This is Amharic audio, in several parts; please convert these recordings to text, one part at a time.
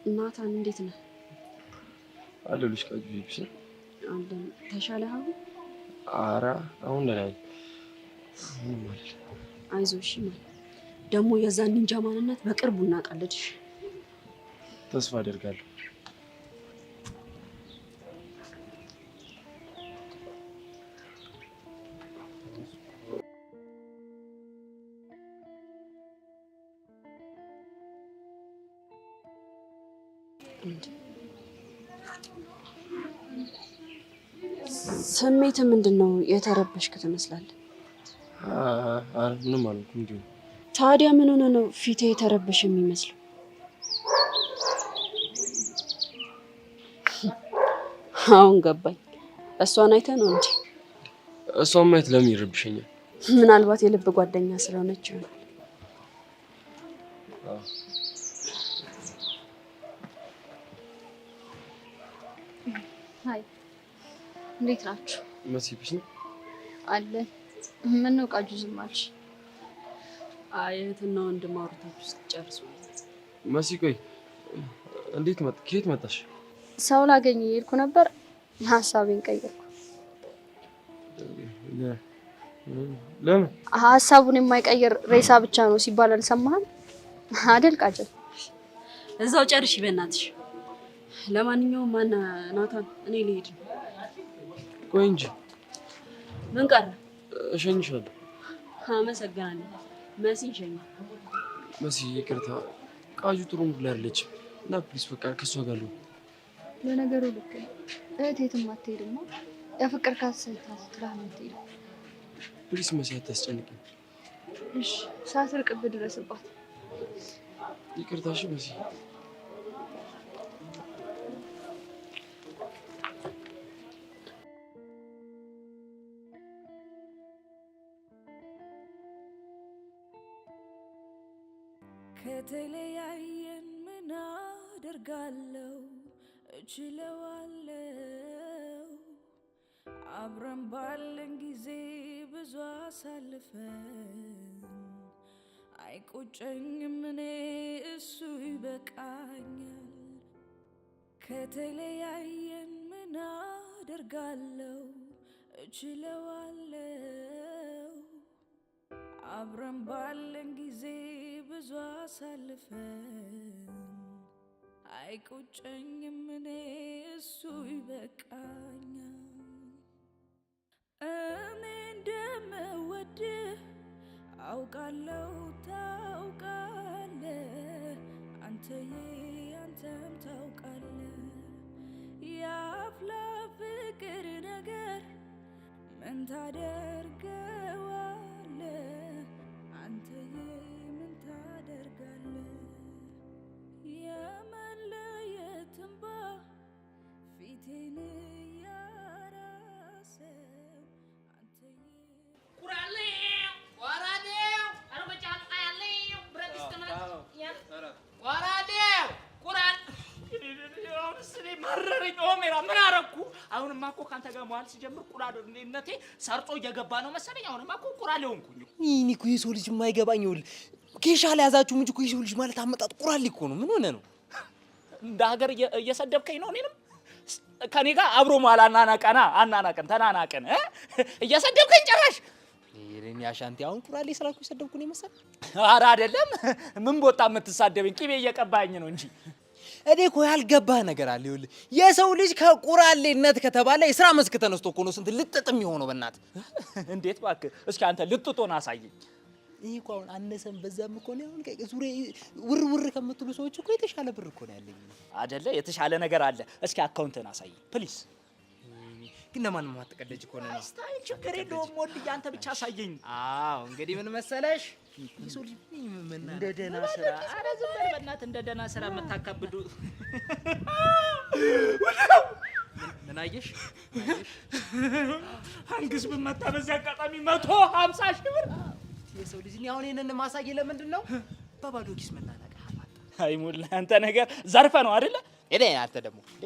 ናታን እንዴት ነህ? አለሁልሽ ቃጁ። ይብስ አለን። ተሻለህ አሁን? ኧረ አሁን ደህና ነኝ። ምንም አልልም። አይዞህ እሺ። ማለት ደግሞ የዛን ኒንጃ ማንነት በቅርቡ እናውቃለን። እሺ ተስፋ አደርጋለሁ። ስሜት ምንድን ነው? የተረበሽክ ትመስላለህ። ኧረ ምንም አልሆንኩም፣ እንዲሁ ነው። ታዲያ ምን ሆነ ነው ፊቴ የተረበሽ የሚመስለው? አሁን ገባኝ። እሷን አይተህ ነው እንዴ? እሷን ማየት ለምን ይረብሸኛል? ምናልባት የልብ ጓደኛ ስለሆነች ይሆናል። Hi፣ እንዴት ናችሁ? መሲ peace ነው አለ። ምን ነው ቃጁ ዝም አልሽ? አይ እህትና ወንድም አውርታችሁ ስትጨርሱ። መሲ ቆይ፣ እንዴት መጣ? ከየት መጣሽ? ሰው ላገኝ እየሄድኩ ነበር፣ ሀሳቤን ቀየርኩ። ለምን? ሀሳቡን የማይቀይር ሬሳ ብቻ ነው ሲባል አልሰማህም አይደል? ቃጀል እዛው ጨርሽ በእናትሽ። ለማንኛውም ማና ናታን፣ እኔ ልሄድ ነው። ቆይ እንጂ ምን ቀረ? እሸኝሻለሁ። አመሰግናለሁ። መሲ ሸኝ። መሲ ይቅርታ፣ ቃጁ ጥሩ mood ላይ አይደለችም እና please በቃ ከእሷ ጋር ልሁን። ለነገሩ ልክ ነው። እህት የትም አትሄድማ። የፍቅር ካሰታ ስትላህ ነው የምትሄደው። Please መሲ አታስጨንቅኝ። እሺ፣ ሳትርቅብህ ድረስባት። ይቅርታ እሺ መሲ። ከተለያየን ምን አደርጋለሁ? እችለዋለሁ። አብረን ባለን ጊዜ ብዙ አሳልፈን አይቆጨኝም እኔ እሱ ይበቃኛል። ከተለያየን ምን አደርጋለሁ? እችለዋለሁ። አብረን ባለን ጊዜ ብዙ አሳልፈን አይቆጨኝም እኔ እሱ ይበቃኛል። እኔ እንደምወድህ አውቃለሁ ታውቃለህ፣ አንተዬ አንተም ታውቃለህ። የአፍላ ፍቅር ነገር ምን ታደርገዋለህ? አንተዬ ምን ታደርጋለህ? የመለየት እንባ ፊቴን እያራሰው አንተዬ መረረኝ። ኦሜራ ምን አረኩ? አሁንማ እኮ ከአንተ ጋር መዋል ሲጀምር ቁራሌነቴ ሰርጦ እየገባ ነው መሰለኝ። አሁንማ እኮ ቁራሌ ሆንኩኝ። እኔ እኮ የሰው ልጅ የማይገባኝ ይኸውልህ፣ ኬሻ አልያዛችሁም እንጂ እኮ የሰው ልጅ ማለት አመጣጥ ቁራሌ እኮ ነው። ምን ሆነ ነው? እንደ ሀገር እየሰደብከኝ ነው። እኔንም ከኔ ጋር አብሮ መዋል አናናቀና አናናቀን ተናናቀን እየሰደብከኝ ጭራሽ። ይሄን አሻንቲ አሁን ቁራሌ ስላልኩ የሰደብኩ ነው የመሰለህ? ኧረ አይደለም። ምን ቦታ የምትሳደበኝ? ቅቤ እየቀባኝ ነው እንጂ። እኔ እኮ ያልገባህ ነገር አለ። ይኸውልህ የሰው ልጅ ከቁራሌነት ከተባለ የስራ መስክ ተነስቶ እኮ ነው ስንት ልጥጥ የሚሆነው። በእናትህ እንዴት እባክህ፣ እስኪ አንተ ልጥጦን አሳየኝ። ይሄ እኮ አሁን አነሰም በዛም እኮ ነው። አሁን ዙሪያ ውር ውር ከምትሉ ሰዎች እኮ የተሻለ ብር እኮ ነው ያለኝ። አይደለ? የተሻለ ነገር አለ። እስኪ account ህን አሳየኝ please። ግን ለማንም አትቀደጅ እኮ ነው። Style ችግር የለውም ወንድዬ፣ አንተ ብቻ አሳየኝ። አዎ እንግዲህ ምን መሰለሽ የሰው ልጅ ምን እንደ ደህና ስራ። ኧረ ዝም በል በእናትህ፣ እንደ ደህና ስራ የምታካብዱ ምን አየሽ? አንግስ ብመታ በዚህ አጋጣሚ 150 ሺህ ብር የሰው ልጅ እኔ አሁን ይሄንን ማሳየት ለምንድን ነው? በባዶ ኪስ መናናቅ አያዋጣም። አይ ሞላ፣ አንተ ነገር ዘርፈ ነው አይደለ? እኔ አንተ ደግሞ እንዴ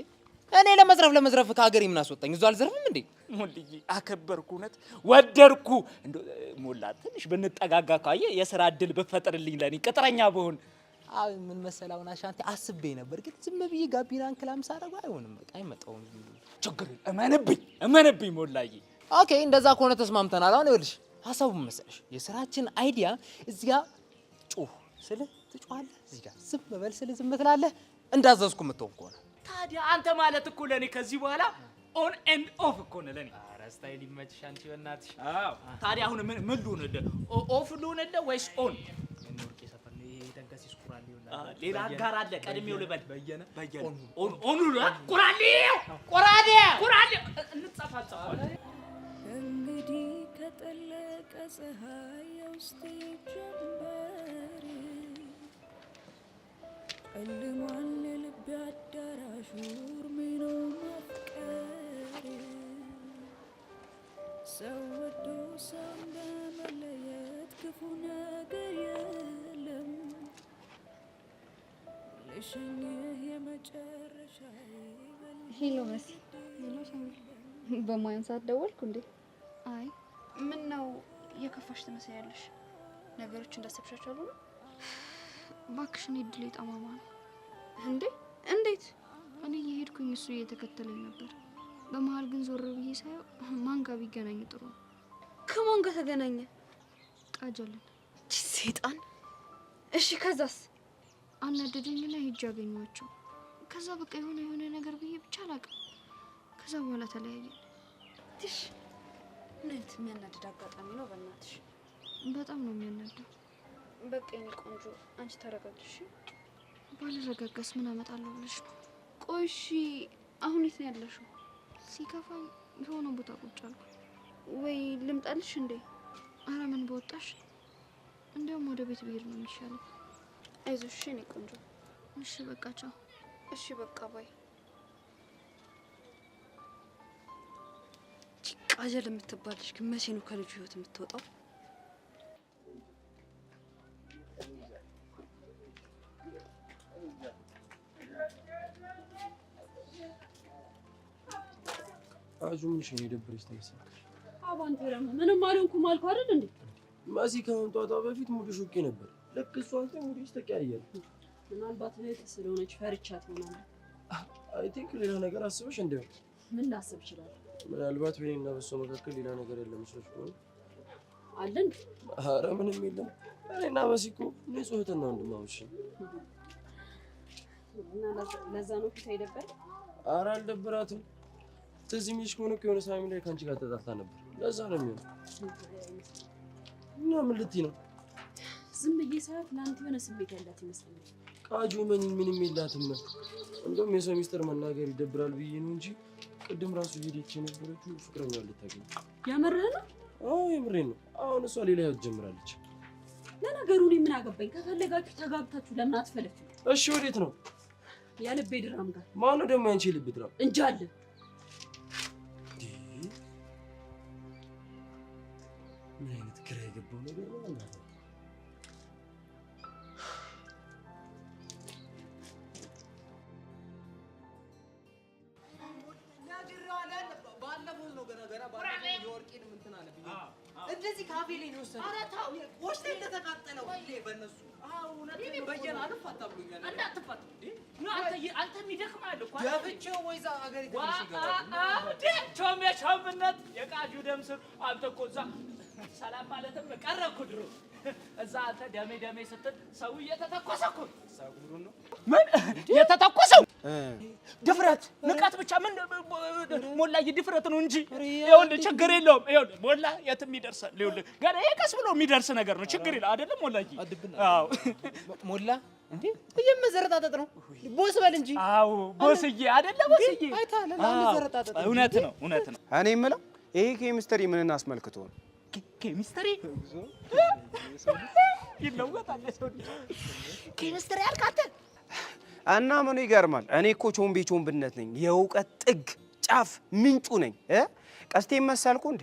እኔ ለመዝረፍ ለመዝረፍ ከሀገሬ ምን አስወጣኝ? እዛው አልዘርፍም እንዴ? ሞልዬ አከበርኩ፣ እውነት ወደድኩ። እንደው ሞላ ትንሽ ብንጠጋጋ ካየ የስራ እድል ብትፈጥርልኝ ለኔ ቅጥረኛ ብሆን። አይ ምን መሰለህ፣ አሁን አሻንቲ አስቤ ነበር፣ ግን ዝም ብዬ ጋቢናን ክላም ሳደርገው አይሆንም። በቃ አይመጣውም። ዝም ብሎ ችግር የለም። እመንብኝ እመንብኝ ሞላዬ። Okay፣ እንደዛ ከሆነ ተስማምተናል። አሁን ይኸውልሽ ሀሳቡ ምን መሰለሽ፣ የስራችን idea እዚህ ጋር ጩህ ስልህ ትጮሃለህ፣ እዚህ ጋር ዝም በል ስልህ ዝም ትላለህ። እንዳዘዝኩ የምትሆን ከሆነ ታዲያ አንተ ማለት እኮ ለኔ ከዚህ በኋላ on and off እኮ ነህ ለኔ። ኧረ style ይመችሽ አንቺ በእናትሽ። አዎ። ታዲያ አሁን ምን ልሁንልህ? Off ልሁንልህ ወይስ on? ሌላ አጋር አለ። ቀድሜው ልበል። በየነ። በየነ on on ቁራሌው ቁራሌው ቁራሌው እንጻፋጻፋለን። እንግዲህ ከጠለቀ ፀሐይ የውስጤ ጀንበር ጨልሟል የልቤ አዳራሹ እርሜ ነው ማፍቀር። ሰው ወዶ ሰው እንደመለየት ክፉ ነገር የለም። ልሸኝህ የመጨረሻ። Hello መሲ። Hello ሳሚ። በማያን ሰዓት ደወልኩ እንዴ? አይ ምን ነው የከፋሽ ትመስያለሽ። ነገሮች እንዳሰብሻቸው አልሆኑም። እባክሽ እኔ እድሌ ጠማማ ነው። እንዴ እንዴት? እኔ እየሄድኩኝ እሱ እየተከተለኝ ነበር። በመሀል ግን ዞር ብዬ ሳየው ማን ጋር ቢገናኝ ጥሩ ነው? ከማን ጋር ተገናኘ? ቃጀልን። ሴጣን። እሺ ከዛስ? አናደደኝና ሄጄ አገኘኋቸው። ከዛ በቃ የሆነ የሆነ ነገር ብዬ ብቻ አላውቅም። ከዛ በኋላ ተለያየን። ትሽ ምን አይነት የሚያናድድ አጋጣሚ ነው በእናትሽ። በጣም ነው የሚያናደው። በቃ የኔ ቆንጆ አንቺ ተረጋጊ እሺ። ባልረጋጋስ ምን አመጣለሁ ብለሽ ነው? ቆይ እሺ አሁን የት ነው ያለሽው? ሲከፋኝ የሆነ ቦታ ቁጭ አልኩ። ወይ ልምጣልሽ እንዴ? አረ ምን በወጣሽ። እንዲያውም ወደ ቤት ብሄድ ነው የሚሻለው። አይዞሽ የኔ ቆንጆ። እሺ በቃ ቻው። እሺ በቃ bye። ቃጀል የምትባልሽ ግን መቼ ነው ከልጁ ህይወት የምትወጣው? አጁ ምንሽ ነው የደበረሽ ትመስላለሽ? አባ አንተ ደግሞ ምንም አልሆንኩም አልኩህ አይደል እንዴ? መሲ ከመምጣቷ በፊት mood ሽ okay ነበር። ልክ እሷን ሳይ mood ሽ ተቀያየረ። ምናልባት እህት ስለሆነች ፈርቻት ይሆናል። I think ሌላ ነገር አስበሽ እንደው። ምን ላስብ እችላለሁ? ምናልባት በእኔና በእሷ መካከል ሌላ ነገር ያለ መስሎሽ ከሆነ። አለ እንዴ? ኧረ ምንም የለም። እኔና መሲ እኮ ንጹህ እህትና ወንድማማች ነን። እና ለዛ ነው ፊቷ የደበረ? ኧረ አልደበራትም። ትዝ የሚልሽ ከሆነ እኮ የሆነ ሳሚ ላይ ከአንቺ ጋር ተጣልታ ነበር። ለዛ ነው የሚሆነው። እና ምን ልትይ ነው? ዝም ብዬ ሳያት ለአንተ የሆነ ስሜት ያላት ይመስለኛል። ቃጁ ምንም የላትም። እንደውም የሰው ሚስጥር መናገር ይደብራል ብዬ ነው እንጂ ቅድም ራሱ ሄደች የነበረችው ፍቅረኛዋን ልታገኝ። የምርህን ነው? አዎ የምሬን ነው። አሁን እሷ ሌላ ህይወት ጀምራለች። ለነገሩ እኔ ምን አገባኝ? ከፈለጋችሁ ተጋብታችሁ ለምን አትፈለፍሉ? እሺ ወዴት ነው? የልቤ ድራም ጋር። ማነው ደግሞ ያንቺ የልብ ድራም? እንጃለ። ምን አይነት ግራ የገባው ነገር ነው? እንደዚህ ካፌ ላይ ነው የወሰደው። ኧረ ተው፣ ቆሽቴ እንደተቃጠለው ሁሌ በእነሱ። እኔ በየነ አልፋታ ብሎኛል። እንዳትፋታ አንተ የሚደክምሃል እኮ። ደፍቼው ወይ እዛ ሀገሬ ተመልሼ እገባለሁ። ቾም የቾምነት የቃጁ ደም ስር። አንተ እኮ እዛ ሰላም ማለትም ቀረ እኮ ድሮ። እዛ አንተ ደሜ ደሜ ስትል ሰው እየተተኮሰ እኮ ምን የተተኮሰው ድፍረት ንቀት ብቻ ምን ሞላዬ ድፍረት ነው እንጂ ይኸውልህ ችግር የለውም። ይኸውልህ ሞላ የትም ይደርሳል። ይኸውልህ ገና ይሄ ቀስ ብሎ የሚደርስ ነገር ነው። ችግር የለውም አይደለም ሞላዬ? አዎ ሞላ እንዴ እየመዘረጣጠጥ ነው። boss በል እንጂ። አዎ boss ዬ አይደለ boss ዬ? አይተሃል መዘረጣጠጥ። እውነት ነው እውነት ነው። እኔ የምለው ይሄ ኬሚስትሪ ምንን አስመልክቶ ነው? ኬሚስትሪ ይለወጣል የሰው ልጅ። ኬሚስትሪ ያልክ አንተ? እና ምኑ ይገርማል። እኔ እኮ ቾምቤ ቾምብነት ነኝ። የእውቀት ጥግ ጫፍ ምንጩ ነኝ። ቀስቴን መሰልኩ እንዴ?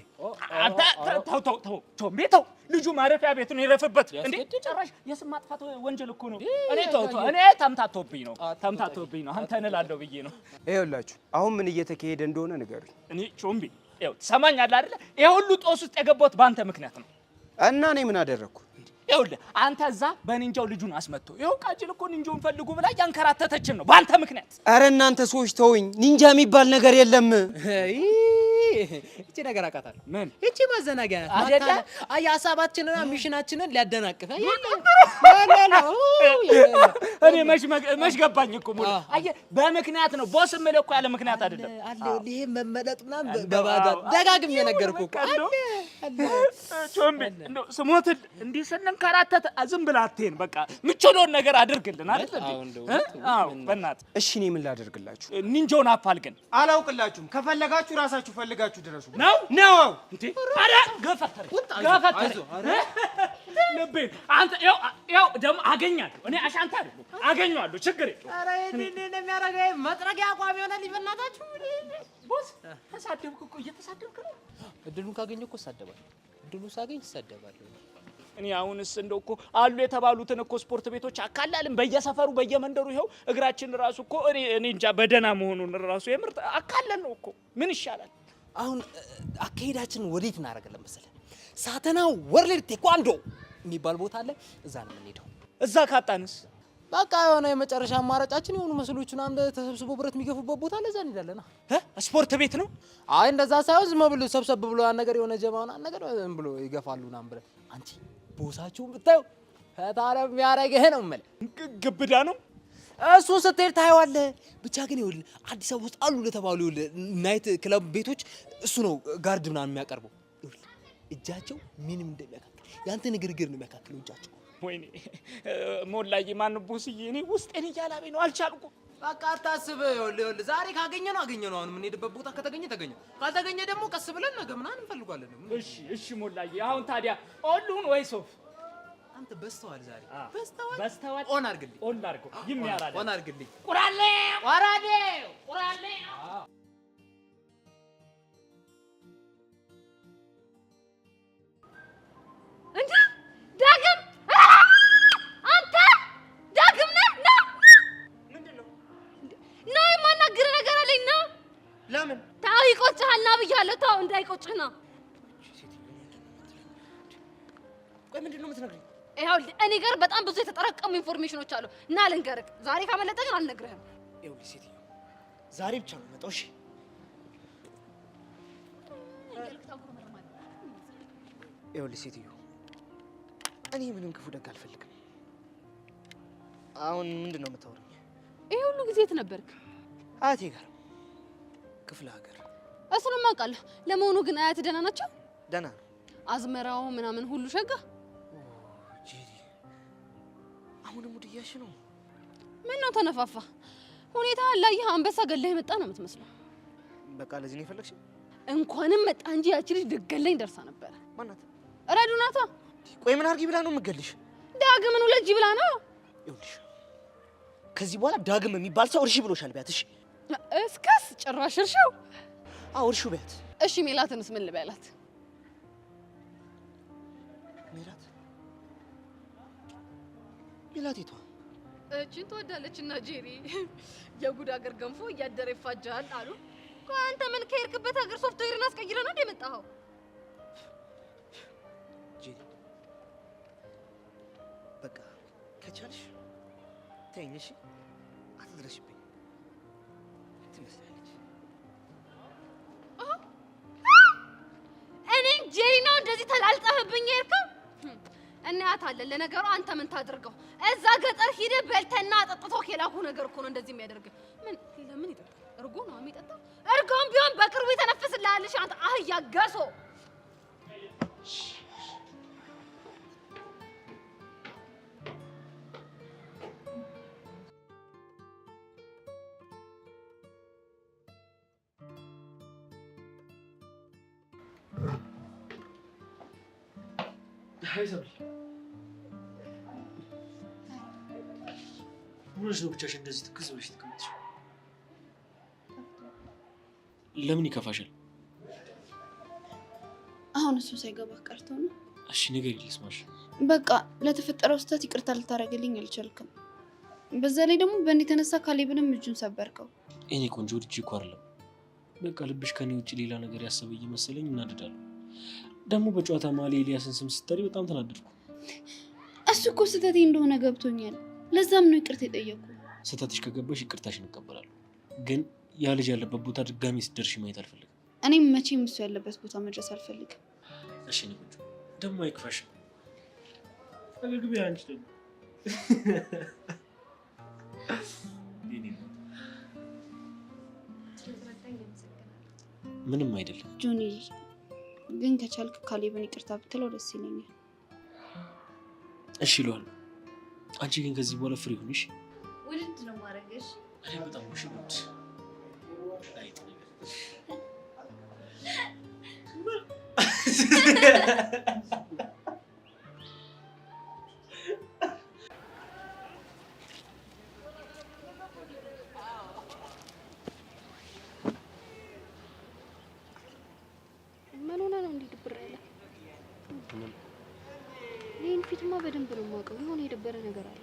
አንተ ተው ተው ተው ቾምቤ ተው። ልጁ ማረፊያ ቤት ነው ይረፍበት። እንዴ ጭራሽ የስም ማጥፋት ወንጀል እኮ ነው። እኔ ተው ተው፣ እኔ ተምታቶብኝ ነው ተምታቶብኝ ነው። አንተን እላለሁ ብዬ ነው። ይኸውላችሁ አሁን ምን እየተካሄደ እንደሆነ ንገሩኝ። እኔ ቾምቤ ይኸው ትሰማኛለህ አይደለ? ይሄ ሁሉ ጦስ ውስጥ የገባሁት በአንተ ምክንያት ነው። እና እኔ ምን አደረግኩ? ይኸውልህ አንተ እዛ በኒንጃው ልጁን አስመጥቶ ይኸው ቃጭል እኮ ኒንጃውን ፈልጉ ብላ እያንከራተተችን ነው በአንተ ምክንያት። ኧረ እናንተ ሰዎች ተውኝ፣ ኒንጃ የሚባል ነገር የለም። እቺ ነገር አውቃታለሁ። ምን እቺ ማዘናጊያ ናት። አይደለ? አይ ሀሳባችንና mission ኣችንን ሊያደናቅፍ እኔ መች ገባኝ እኮ ሙሉ። አየህ በምክንያት ነው boss የምልህ እኮ ያለ ምክንያት አይደለም። አለ ይሄ መመለጥ ምናምን በባዶ ደጋግሜ የነገርኩህ እኮ አለ አለ። ቾምቤ እንደው ስሞትል እንዲህ ስንንከራተት ዝም ብለህ አትሄን። በቃ የምችለውን ነገር አድርግልን አይደል እንዴ? አዎ በእናትህ። እሺ እኔ ምን ላደርግላችሁ? ኒንጃውን አፋልገን። አላውቅላችሁም። ከፈለጋችሁ ራሳችሁ ፈልጋችሁ ድረሱ። ነው ነው እንዴ? ኧረ ገፈተረኝ ገፈተረኝ ልቤን። አንተ ይኸው ደግሞ አገኛለሁ እኔ አሻንታ አይደለሁም አገኘዋለሁ። ችግር የለውም። ኧረ እንዴት እንደሚያደርገው መጥረጊያ አቋም ይሆናል። በእናታችሁ boss ተሳደብክ እኮ እየተሳደብክ ነው። እድሉን ካገኘሁ እኮ እሳደባለሁ። እድሉን ሳገኝ እሳደባለሁ። እኔ አሁንስ እንደው እኮ አሉ የተባሉትን እኮ ስፖርት ቤቶች አካላልን በየሰፈሩ በየመንደሩ ይኸው እግራችን ራሱ እኮ እኔ እንጃ በደህና መሆኑን ራሱ የምር አካለል ነው እኮ ምን ይሻላል? አሁን አካሄዳችንን ወዴት እናደርጋለን መሰለህ? ሳተና ወርልድ ቴኳንዶ የሚባል ቦታ አለ። እዛ ነው የምንሄደው። እዛ ካጣንስ? በቃ የሆነ የመጨረሻ አማራጫችን የሆኑ መስሎች ምናምን ተሰብስበው ብረት የሚገፉበት ቦታ አለ። እዛ እንሄዳለን። ስፖርት ቤት ነው? አይ እንደዛ ሳይሆን ዝም ብሎ ሰብሰብ ብሎ ያን ነገር የሆነ ጀማ ምናምን ነገር ዝም ብሎ ይገፋሉ ምናምን ብለህ አንቺ ቦሳችሁን ብታዩ ፈታ ነው የሚያደርግህ ነው የምልህ። ግብዳ ነው እሱን ስትሄድ ታየዋለህ። ብቻ ግን ይኸውልህ አዲስ አበባ ውስጥ አሉ ለተባሉ ይኸውልህ night club ቤቶች እሱ ነው guard ምናምን የሚያቀርበው። ይኸውልህ እጃቸው ምንም እንደሚያካክል ያንተ ንግርግር ነው የሚያካክለው እጃቸው። ወይኔ ሞላዬ፣ ማነው boss ዬ? እኔ ውስጤን እያላበኝ ነው፣ አልቻልኩም። በቃ አታስብ። ይኸውልህ ዛሬ ካገኘ ነው አገኘ ነው። አሁን የምንሄድበት ቦታ ከተገኘ ተገኘ፣ ካልተገኘ ደግሞ ቀስ ብለን ነገ ምናምን እንፈልጓለን። እሺ እሺ ሞላዬ። አሁን ታዲያ on ልሁን ወይስ off? አንተ በስተዋል፣ ዛሬ በስተዋል፣ በስተዋል። on አድርግልኝ፣ on አድርገው ይሚያራል። on አድርግልኝ። ቁራሌ ቁራሌ ቁራሌ። እንዴ ዳግም አንተ ዳግም ነህ? ና ምንድን ነው? ና የማናግርህ ነገር አለኝ። ና። ለምን? ተው ይቆጭሃል። ና ብያለሁ። ተው እንዳይቆጭህ ና። ቆይ ምንድን ነው የምትነግሪኝ? ይኸውልህ እኔ ጋር በጣም ብዙ የተጠራቀሙ information ኦች አሉ። ና ልንገርህ። ዛሬ ካመለጠ ግን አልነግርህም። ይኸውልሽ ሴትዮ ዛሬ ብቻ ነው የምመጣው። እሺ ይኸውልሽ ሴትዮ እኔ ምንም ክፉ ደግ አልፈልግም። አሁን ምንድን ነው የምታወሪኝ? ይሄ ሁሉ ጊዜ የት ነበርክ? አያቴ ጋር ክፍለ ሀገር። እሱንም አውቃለሁ። ለመሆኑ ግን አያትህ ደህና ናቸው? ደህና ነው። አዝመራው ምናምን ሁሉ ሸጋ? ጄሪ አሁንም mood እያልሽ ነው? ምን ነው ተነፋፋ? ሁኔታ ላየህ አንበሳ ገለህ የመጣ ነው የምትመስለው። በቃ ለዚህ ነው የፈለግሽኝ? እንኳንም መጣ እንጂ ያቺ ልጅ ልትገለኝ ደርሳ ነበረ። ማናት? ረዱ ናታ። ቆይ ምን አድርጊ ብላ ነው የምትገልሽ? ዳግምን ውለጂ ብላ ነው። ይኸውልሽ ከዚህ በኋላ ዳግም የሚባል ሰው እርሺ ብሎሻል ቢያት። እሺ እስከስ ጭራሽ እርሺው? አዎ እርሺው ቢያት። እሺ ሜላትንስ ምን ልበላት? ሜላት ሜላት የቷ? እቺን ትወዳለች እና ጄሪ የጉድ ሀገር ገንፎ እያደረ ይፋጃል አሉ። ቆይ አንተ ምን ከሄድክበት ሀገር ሶፍትዌርን አስቀይረህ ነው እንደ የመጣኸው? ጄሪ በቃ ከቻልሽ ተይኝ እሺ፣ አትድረሽብኝ። ትመስላለች። እኔን ጄሪ ነው እንደዚህ ተላልጠህብኝ የሄድከው? እናያታለን። ለነገሩ አንተ ምን ታድርገው? እዛ ገጠር ሂደህ በልተና አጠጥተው የላኩ ነገር እኮ ነው እንደዚህ የሚያደርግህ። ምን ለምን ይጠጣል? እርጎ ነው የሚጠጣው። እርጎም ቢሆን በቅርቡ ይተነፍስልሃል። እሺ አንተ አህያ ገሶ። Hi ሰብሊ፣ ምን ሆነሽ ነው ብቻሽን እንደዚህ ትክዝ ብለሽ የተቀመጥሽው? ለምን ይከፋሻል? አሁን እሱ ሳይገባ ቀርቶ ነው። እሺ ንገሪኝ ልስማሽ። በቃ ለተፈጠረው ስህተት ይቅርታ ልታደርግልኝ አልቻልክም። በዛ ላይ ደግሞ በእኔ የተነሳ ካሌብንም እጁን ሰበርከው። እኔ ቆንጆ ልጅ እኮ አይደለም። በቃ ልብሽ ከኔ ውጭ ሌላ ነገር ያሰበ እየመሰለኝ እናደዳለሁ። ደግሞ በጨዋታ መሀል የኤልያስን ስም ስትጠሪ በጣም ተናደድኩ። እሱ እኮ ስህተቴ እንደሆነ ገብቶኛል። ለዛም ነው ይቅርታ የጠየኩ። ስህተትሽ ከገባሽ ይቅርታሽን እቀበላለሁ። ግን ያ ልጅ ያለበት ቦታ ድጋሚ ስትደርሺ ማየት አልፈልግም። እኔም መቼም እሱ ያለበት ቦታ መድረስ አልፈልግም። እሺ የእኔ ቆንጆ፣ ደግሞ አይክፋሽ። ፈገግ በይ አንቺ ደግሞ። የእኔ እናት። ምንም አይደለም። ጆኒ፣ ግን ከቻልክ ካሌብን ይቅርታ ብትለው ደስ ይለኛል። እሺ እለዋለሁ። አንቺ ግን ከዚህ በኋላ free ሁኚ። ውድድ ነው ማድረግሽ። እኔ በጣም ውሽ ውድ አይጥ ነገር። ምን ሆነ ነው እንዲህ ድብር ያለ? ይህን ፊትማ በደንብ ነው የማውቀው። የሆነ የደበረ ነገር አለ።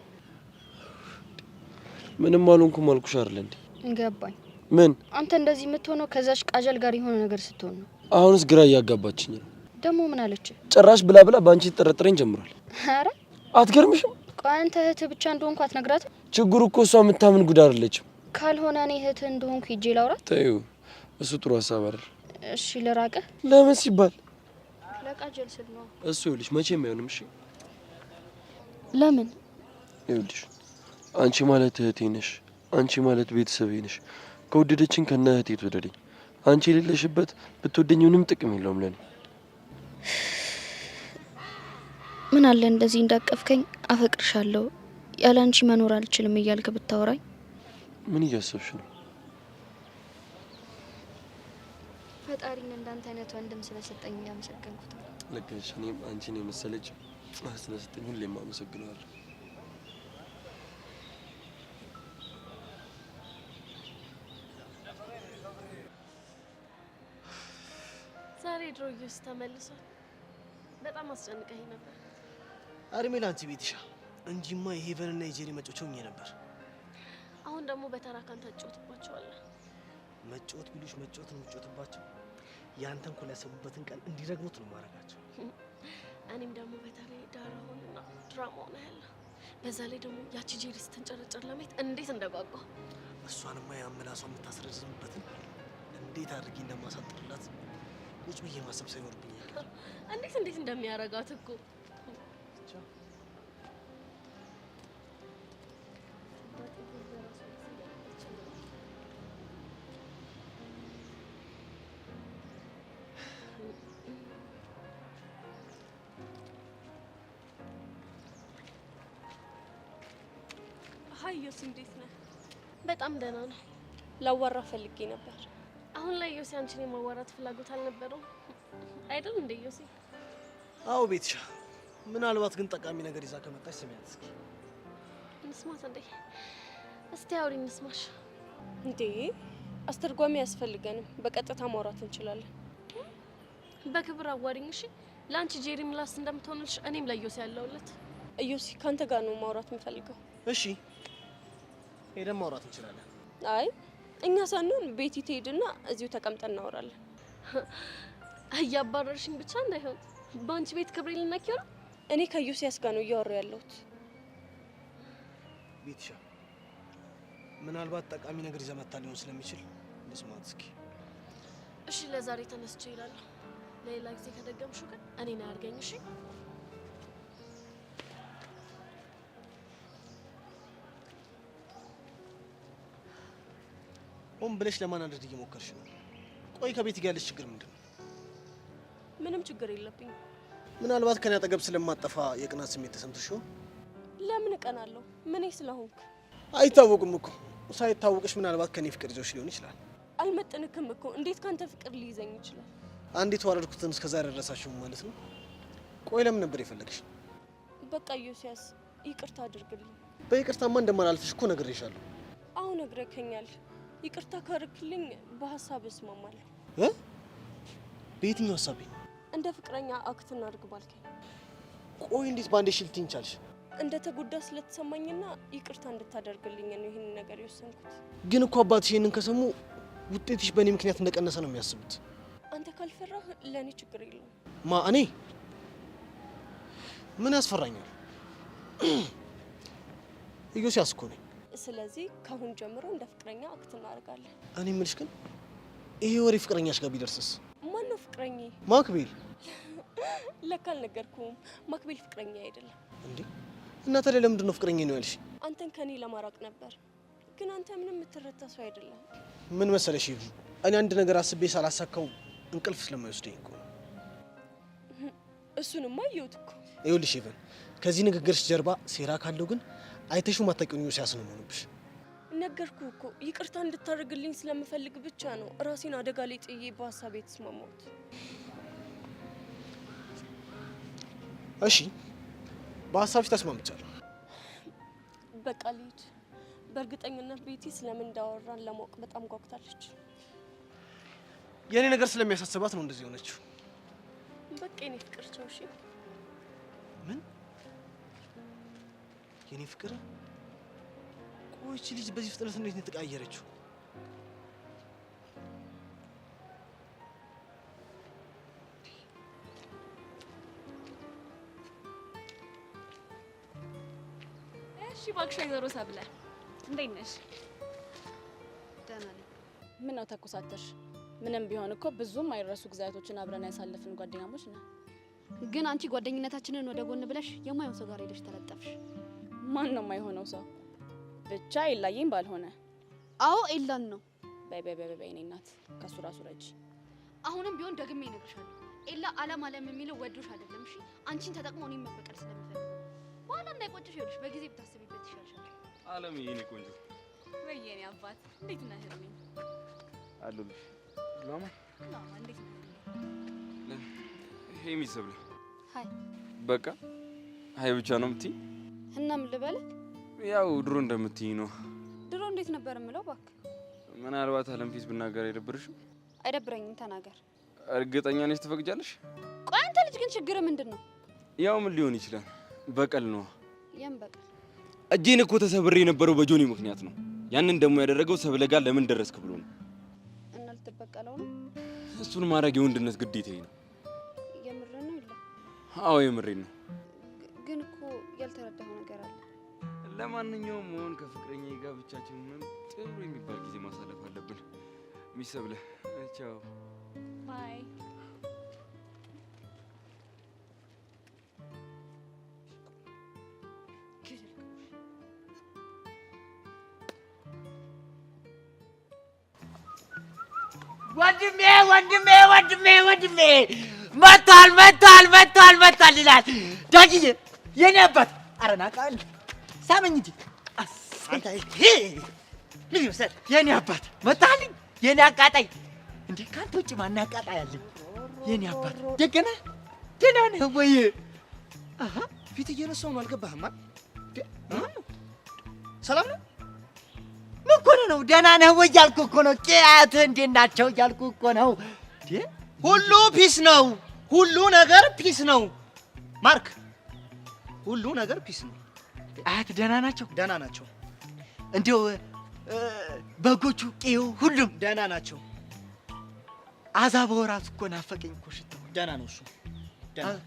ምንም አልሆንኩም አልኩሽ አይደል እንዴ? ገባኝ። ምን? አንተ እንደዚህ የምትሆነው ከዛች ቃጀል ጋር የሆነ ነገር ስትሆን ነው። አሁንስ ግራ እያጋባችኝ ነው። ደግሞ ምን አለች? ጭራሽ ብላ ብላ በአንቺ ትጠረጥረኝ ጀምሯል። ኧረ አትገርምሽም? ቆይ አንተ እህትህ ብቻ እንደሆንኩ አትነግራትም? ችግሩ እኮ እሷ የምታምን ጉድ አይደለችም። ካልሆነ እኔ እህትህ እንደሆንኩ ሂጄ ላውራት። ተይው፣ እሱ ጥሩ ሀሳብ አይደል። እሺ ልራቅህ? ለምን ሲባል ለቃጀል ስል ነው። እሱ ይኸውልሽ መቼም አይሆንም። እሺ ለምን? ይኸውልሽ አንቺ ማለት እህቴ ነሽ። አንቺ ማለት ቤተሰቤ ነሽ። ከወደደችን ከነ እህቴ ትወደደኝ። አንቺ የሌለሽበት ብትወደኝ ምንም ጥቅም የለውም ለኔ። ምን አለ እንደዚህ እንዳቀፍከኝ አፈቅርሻለሁ፣ ያለ አንቺ መኖር አልችልም እያልክ ብታወራኝ። ምን እያሰብሽ ነው? ፈጣሪን እንዳንተ አይነት ወንድም ስለሰጠኝ እያመሰገንኩት ነው። ልክ ነሽ። እኔም አንቺን የመሰለች ስለሰጠኝ ሁሌም አመሰግነዋለሁ። ዛሬ ድሮ ኢዮስ ተመልሷል። በጣም አስጨንቀኝ ነበር። እድሜ ላንቺ ቤትሻ እንጂማ የሄቨንና የጄሪ መጮቻ ሆኜ ነበር። አሁን ደግሞ በተራ ካንተ ትጫወትባቸዋለህ። መጫወት ቢሉሽ መጫወት ነው የምጫወትባቸው። ያንተን እኮ ያሰቡበትን ቀን እንዲረግሙት ነው ማድረጋቸው። እኔም ደግሞ በተለይ ዳራውንና ድራማውን አያለሁ። በዛ ላይ ደግሞ ያቺ ጄሪ ስትንጨረጨር ለማየት እንዴት እንደጓጓ። እሷንማ የአመላሷ የምታስረዝምበትን እንዴት አድርጌ እንደማሳጥርላት ቁጭ ብዬ ማሰብ ሳይኖርብኝ አይቀርም። እንዴት እንዴት እንደሚያረጋት እኮ። Hi ዮሲ፣ እንዴት ነህ? በጣም ደህና ነው። ላዋራ ፈልጌ ነበር። አሁን ላይ ዮሲ አንቺን የማዋራት ፍላጎት አልነበረውም አይደል እንደ ዮሲ? አዎ ቤትሻ፣ ምናልባት ግን ጠቃሚ ነገር ይዛ ከመጣች ስሚያት እስኪ። እንስማት እንዴ? እስቲ አውሪ እንስማሽ። እንዴ አስተርጓሚ አያስፈልገንም፣ በቀጥታ ማውራት እንችላለን። በክብር አዋሪኝ እሺ። ለአንቺ ጄሪ ምላስ እንደምትሆንልሽ እኔም ለዮሲ ያለሁለት። ዮሲ ካንተ ጋር ነው ማውራት የምፈልገው። እሺ ሄደን ማውራት እንችላለን። አይ እኛ ሳንሆን ቤቲ ትሄድና እዚሁ ተቀምጠን እናወራለን። እያባረርሽኝ ብቻ እንዳይሆን በአንቺ ቤት ክብሬ ልነኪው ነው። እኔ ከዮሲያስ ጋር ነው እያወራሁ ያለሁት። ቤትሻ፣ ምናልባት ጠቃሚ ነገር ይዛ መታ ሊሆን ስለሚችል ልስማት እስኪ። እሺ ለዛሬ ተነስቼ እሄዳለሁ። ለሌላ ጊዜ ከደገምሽው ግን እኔን አያርገኝ። እሺ ሆን ብለሽ ለማናደድ እየሞከርሽ ነው። ቆይ ከቤት ጋር ያለሽ ችግር ምንድን ነው? ምንም ችግር የለብኝም። ምናልባት ከኔ አጠገብ ስለማጠፋ የቅናት ስሜት ተሰምቶሽ ይሆን? ለምን እቀናለሁ? ምኔ ስለሆንክ? አይታወቅም እኮ ሳይታወቅሽ ምናልባት ከኔ ፍቅር ይዞሽ ሊሆን ይችላል። አልመጥንክም እኮ እንዴት ካንተ ፍቅር ሊይዘኝ ይችላል? አንድ የተዋረድኩትን እስከዛሬ አልረሳሽውም ማለት ነው። ቆይ ለምን ነበር የፈለግሽ? በቃ ዮሲያስ ይቅርታ አድርግልኝ። በይቅርታማ እንደማላልፍሽ እኮ ነግሬሻለሁ። አሁን ነግረከኛል። ይቅርታ ካርክልኝ በሀሳብ እስማማለሁ። እ በየትኛው ሀሳቤ? እንደ ፍቅረኛ act እናድርግ ባልከኝ። ቆይ እንዴት በአንዴ እሺ ልትይኝ ቻልሽ? እንደ ተጎዳ ስለተሰማኝና ይቅርታ እንድታደርግልኝ ነው ይህንን ነገር የወሰንኩት። ግን እኮ አባትሽ ይህንን ከሰሙ ውጤትሽ በእኔ ምክንያት እንደቀነሰ ነው የሚያስቡት። አንተ ካልፈራህ ለእኔ ችግር የለውም። ማ እኔ ምን ያስፈራኛል? ኢዮስያስ እኮ ነኝ። ስለዚህ ከአሁን ጀምሮ እንደ ፍቅረኛ act እናደርጋለን። እኔ የምልሽ ግን ይሄ ወሬ ፍቅረኛሽ ጋር ቢደርስስ? ማነው ፍቅረኛዬ? ማክቤል። ለካ አልነገርኩህም። ማክቤል ፍቅረኛ አይደለም። እንዴ እና ታዲያ ለምንድን ነው ፍቅረኛ ነው ያልሽ? አንተን ከኔ ለማራቅ ነበር። ግን አንተ ምንም የምትረታ ሰው አይደለም። ምን መሰለሽ ይሁ እኔ አንድ ነገር አስቤ ሳላሳካው እንቅልፍ ስለማይወስደኝ እኮ ነው። እሱንማ አየሁት እኮ። ይኸውልሽ ኢቨን ከዚህ ንግግርሽ ጀርባ ሴራ ካለው ግን አይተሽው ማታውቂውን ኢዮስያስ ነው የምሆንብሽ። ነገርኩህ እኮ ይቅርታ እንድታደርግልኝ ስለምፈልግ ብቻ ነው ራሴን አደጋ ላይ ጥዬ በሀሳቤ የተስማማሁት። እሺ በሀሳብሽ ተስማምቻለሁ። በቃ ልሂድ። በእርግጠኝነት ቤቲ ስለምን እንዳወራን ለማወቅ በጣም ጓጉታለች። የእኔ ነገር ስለሚያሳስባት ነው እንደዚህ የሆነችው። በቃ የኔ ፍቅር ቻው። እሺ ምን የኔ ፍቅር? ቆይ ይህቺ ልጅ በዚህ ፍጥነት እንዴት ነው የተቀያየረችው? እሺ እባክሽ ወይዘሮ ሰብለ እንዴት ነሽ? ደህና ነኝ። ምን ነው ተኮሳተርሽ? ምንም ቢሆን እኮ ብዙም አይረሱ ጊዜያቶችን አብረን ያሳለፍን ጓደኛሞች ነን። ግን አንቺ ጓደኝነታችንን ወደ ጎን ብለሽ የማይሆን ሰው ጋር ሄደሽ ተለጠፍሽ። ማን ነው የማይሆነው ሰው? ብቻ ኤላዬም ባልሆነ። አዎ ኤላን ነው። በይ በይ በይ በይ የእኔ እናት ከሱ ራሱ ረጂ። አሁንም ቢሆን ደግሜ እነግርሻለሁ፣ ኤላ አለም አለም የሚለው ወዶሽ አይደለም። እሺ አንቺን ተጠቅሞ እኔን መበቀል ስለሚፈልግ በኋላ እንዳይቆጭሽ ይኸውልሽ፣ በጊዜ ብታስቢበት ይሻልሻል። አለም የኔ ቆንጆ። ወይ የኔ አባት እንዴት ነህልኝ? አለሁልሽ። ላማ ላማ እንዴት ነህ? Hey Miss ሰብለ። Hi። በቃ hi ብቻ ነው የምትይኝ? እና ምን ልበልህ? ያው ድሮ እንደምትይኝ ነው። ድሮ እንዴት ነበር የምለው? እባክህ ምናልባት አለም ፊት ብናገር አይደብርሽም? አይደብረኝም፣ ተናገር። እርግጠኛ ነሽ ትፈቅጃለሽ? ቆይ አንተ ልጅ ግን ችግር ምንድን ነው? ያው ምን ሊሆን ይችላል? በቀል ነው። የምን በቀል? እጄን እኮ ተሰብሬ የነበረው በጆኒ ምክንያት ነው። ያንን ደግሞ ያደረገው ሰብለ ጋር ለምን ደረስክ ብሎ ነው። እና ልትበቀለው ነው? እሱን ማድረግ የወንድነት ግዴታዬ ነው። የምርህን ነው? ይላ አዎ የምሬን ነው። ግን እኮ ያልተረዳኸው ነገር አለ። ለማንኛውም መሆን ከፍቅረኛዬ ጋር ብቻችንን ጥሩ የሚባል ጊዜ ማሳለፍ አለብን። Miss ሰብለ ቻው። Bye። ወንድሜ ወንድሜ ወንድሜ ወንድሜ መጥቷል መጥቷል መጥቷል መጥቷል ይላል ዳጊዬ የኔ አባት። ኧረ ና ቃል ሳመኝ እንጂ ምን ይመስላል የኔ አባት መጣልኝ። የኔ አቃጣይ እንዴ ካንተ ውጭ ማን አቃጣይ አለኝ? የኔ አባት ደገና ደህና ነህ ወይ? አሃ ፊት እየነሳሁ ነው። አልገባህም? ሰላም ነው? ምን እኮ ነው ደህና ነህ ወይ እያልኩህ እኮ ነው። ቄያትህ እንዴት ናቸው እያልኩህ እኮ ነው። ሁሉ peace ነው። ሁሉ ነገር peace ነው ማርክ፣ ሁሉ ነገር peace ነው። አያት ደህና ናቸው? ደህና ናቸው። እንዲያው በጎቹ፣ ቄው፣ ሁሉም ደህና ናቸው። አዛባው እራሱ እኮ ናፈቀኝ እኮ ሽታው። ደህና ነው እሱ ደህና።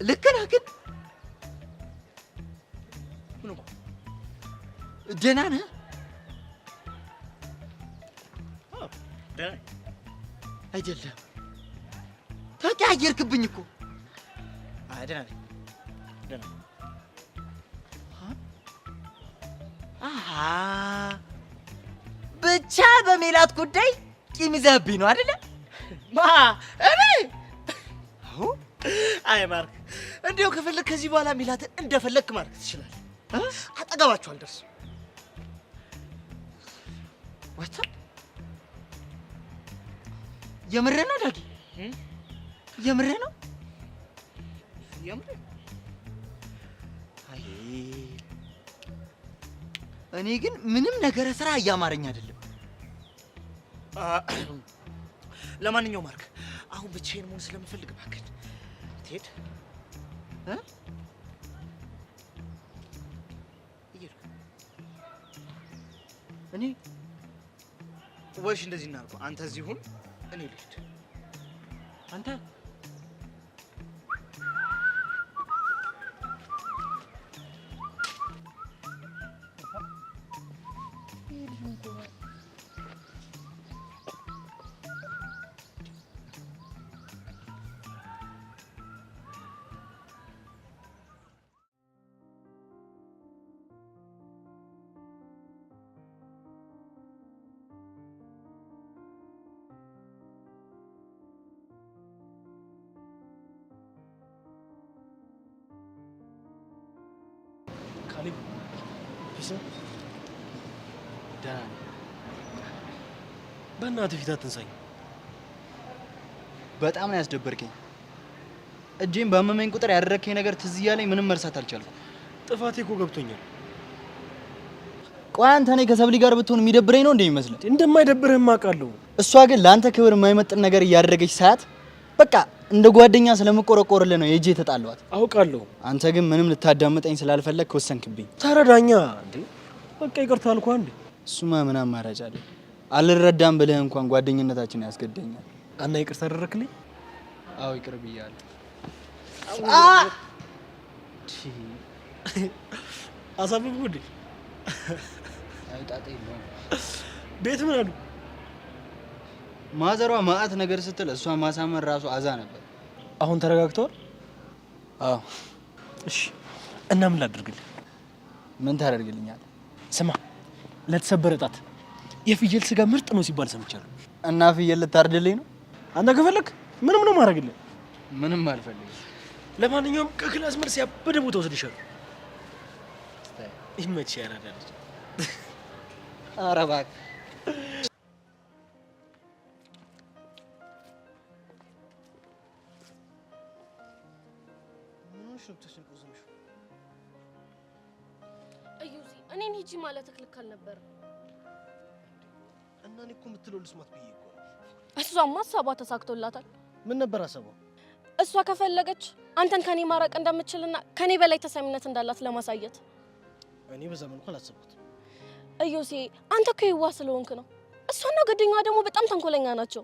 ልክ ነህ ግን ምኑ ደህና ነህ? ደህና አይደለም፣ ተቀያየርክብኝ እኮ። አይ ደህና ነኝ፣ ደህና ነኝ። አሃ ብቻ በሜላት ጉዳይ ቂም ይዘህብኝ ነው አይደለ? ማ እኔ? አይ ማርክ፣ እንዲያው ከፈለክ ከዚህ በኋላ ሜላትን እንደፈለክ ማድረግ ትችላለህ። አጠገባችሁ አልደርስም። ወታ የምርህ ነው ዳጊ? የምርህ ነው? የምርህ። አይ እኔ ግን ምንም ነገረ ስራ እያማረኝ አይደለም። ለማንኛውም ማርክ አሁን ብቻዬን መሆን ስለምፈልግ እባክህ ትሄድ እ እየሄድክ እኔ ወይሽ እንደዚህ እናድርገው። አንተ እዚህ ሁን፣ እኔ ልሂድ። አንተ ካሌብ peace ነው? ደህና ነኝ። በእናትህ ፊት አትንሳኝ። በጣም ነው ያስደበርከኝ። እጄን ባመመኝ ቁጥር ያደረግከኝ ነገር ትዝ እያለኝ ምንም መርሳት አልቻልኩም። ጥፋቴ እኮ ገብቶኛል። ቆይ አንተ እኔ ከሰብሊ ጋር ብትሆን የሚደብረኝ ነው እንደ የሚመስልህ? እንደማይደብርህም አውቃለሁ። እሷ ግን ለአንተ ክብር የማይመጥን ነገር እያደረገች ሰዓት በቃ እንደ ጓደኛ ስለምቆረቆርልህ ነው የእጄ የተጣለዋት። አውቃለሁ። አንተ ግን ምንም ልታዳምጠኝ ስላልፈለግክ ወሰንክብኝ። ተረዳኛ እንዴ። በቃ ይቅርታ አልኩህ እንዴ። እሱማ ምን አማራጭ አለ? አልረዳም ብለህ እንኳን ጓደኝነታችን ያስገደኛል። እና ይቅርታ አደረክልኝ? አዎ ይቅር ብያለሁ። አሳብብኩ እንዴ? አይ ጣጣ የለውም። ቤት ምን አሉ? ማዘሯ መዓት ነገር ስትል እሷ ማሳመን ራሱ አዛ ነበር። አሁን ተረጋግተዋል? አዎ። እሺ እና ምን ላድርግልህ? ምን ታደርግልኛለህ? ስማ፣ ለተሰበረ ጣት የፍየል ስጋ ምርጥ ነው ሲባል ሰምቻለሁ። እና ፍየል ልታርድልኝ ነው? አንተ ከፈለክ ምንም ነው ማድረግልህ። ምንም አልፈልግም። ለማንኛውም ከ class መልስ ያበደ ቦታ ወስድሻለሁ። ይመችህ ያራዳ ልጅ። ኧረ እባክህ። እዩዚ እኔን ሂጂ ማለትህ ልክ አልነበረም። እና እኔ እኮ የምትለው ልስማት ብዬ እኮ ነው። እሷማ ሀሳቧ ተሳክቶላታል። ምን ነበር ሀሳቧ? እሷ ከፈለገች አንተን ከኔ ማራቅ እንደምችልና ከኔ በላይ ተሰሚነት እንዳላት ለማሳየት። እኔ በዛ መልኩ አላሰብኩትም። እዮሴ አንተ እኮ የዋህ ስለሆንክ ነው። እሷና ጓደኛዋ ደግሞ በጣም ተንኮለኛ ናቸው።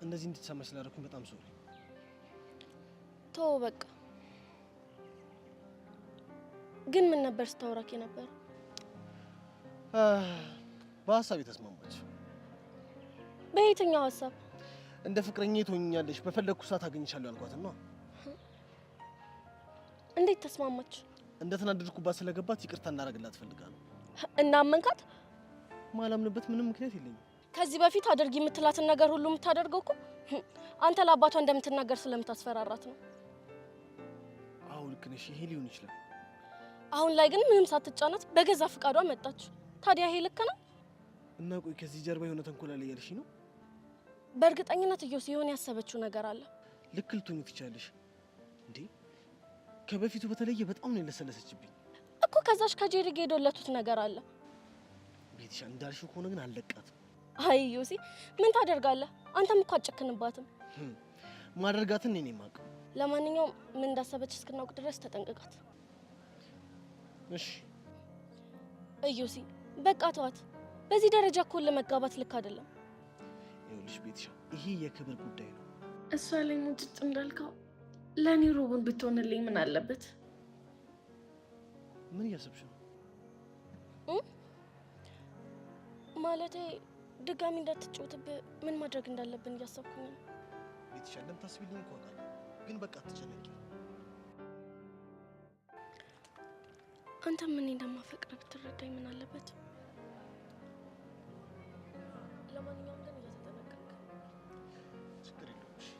እንደዚህ እንድትሰማ ስላደረኩኝ በጣም sorry። ተወው በቃ። ግን ምን ነበር ስታወራክ የነበረው? በሀሳብ የተስማማች። በየትኛው ሀሳብ? እንደ ፍቅረኛ ትሆኛለሽ በፈለግኩ ሰዓት አገኝሻለሁ ያልኳት ነው። እንዴት ተስማማች? እንደተናደድኩባት ስለገባት ይቅርታ እንዳደርግላት ፈልጋ ነው። እና አመንካት? ማላምንበት ምንም ምክንያት የለኝም። ከዚህ በፊት አድርጊ የምትላትን ነገር ሁሉ የምታደርገው እኮ አንተ ለአባቷ እንደምትናገር ስለምታስፈራራት ነው። አዎ ልክ ነሽ። ይሄ ሊሆን ይችላል። አሁን ላይ ግን ምንም ሳትጫናት በገዛ ፍቃዷ መጣች። ታዲያ ይሄ ልክ ነው? እና ቆይ ከዚህ ጀርባ የሆነ ተንኮል አለ እያልሽኝ ነው? በእርግጠኝነት እዮስ የሆነ ያሰበችው ነገር አለ። ልክ ልትሆኚ ትችያለሽ። እንዴ ከበፊቱ በተለየ በጣም ነው የለሰለሰችብኝ እኮ። ከዛሽ ከጄሪ ጋር የዶለቱት ነገር አለ። ቤትሻ እንዳልሽው ከሆነ ግን አልለቃትም። አይ ዮሲ ምን ታደርጋለህ? አንተም እኮ አትጨክንባትም። ማደርጋትን እኔ የማውቀው። ለማንኛውም ምን እንዳሰበች እስክናውቅ ድረስ ተጠንቅቃት። እሺ እዮሲ በቃ ተዋት። በዚህ ደረጃ እኮ ለመጋባት ልክ አይደለም። ይኸውልሽ ቤትሻ ይሄ የክብር ጉዳይ ነው። እሷ ላይ ሙጭጭ እንዳልከው ለእኔ ሩቡን ብትሆንልኝ ምን አለበት? ምን እያሰብሽ ነው? ማለቴ ድጋሚ እንዳትጫወትብህ ምን ማድረግ እንዳለብን እያሰብኩኝ ነው። ቤትሻ እንደምታስቢልኝ እኮ አውቃለሁ፣ ግን በቃ አትጨነቂ። አንተም እኔ እንደማፈቅር ብትረዳኝ ምን አለበት? ለማንኛውም ግን እየተጠነቀቅክ። ችግር የለውም። እሺ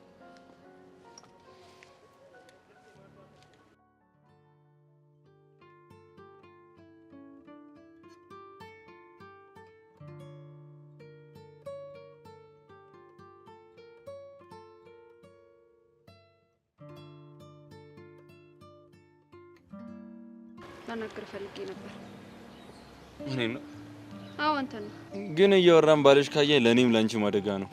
ላናግር ፈልጌ ነበር። እኔ ነው? አዎ አንተ ነው። ግን እያወራን ባለሽ ካየ ለእኔም ለአንቺም አደጋ ነው።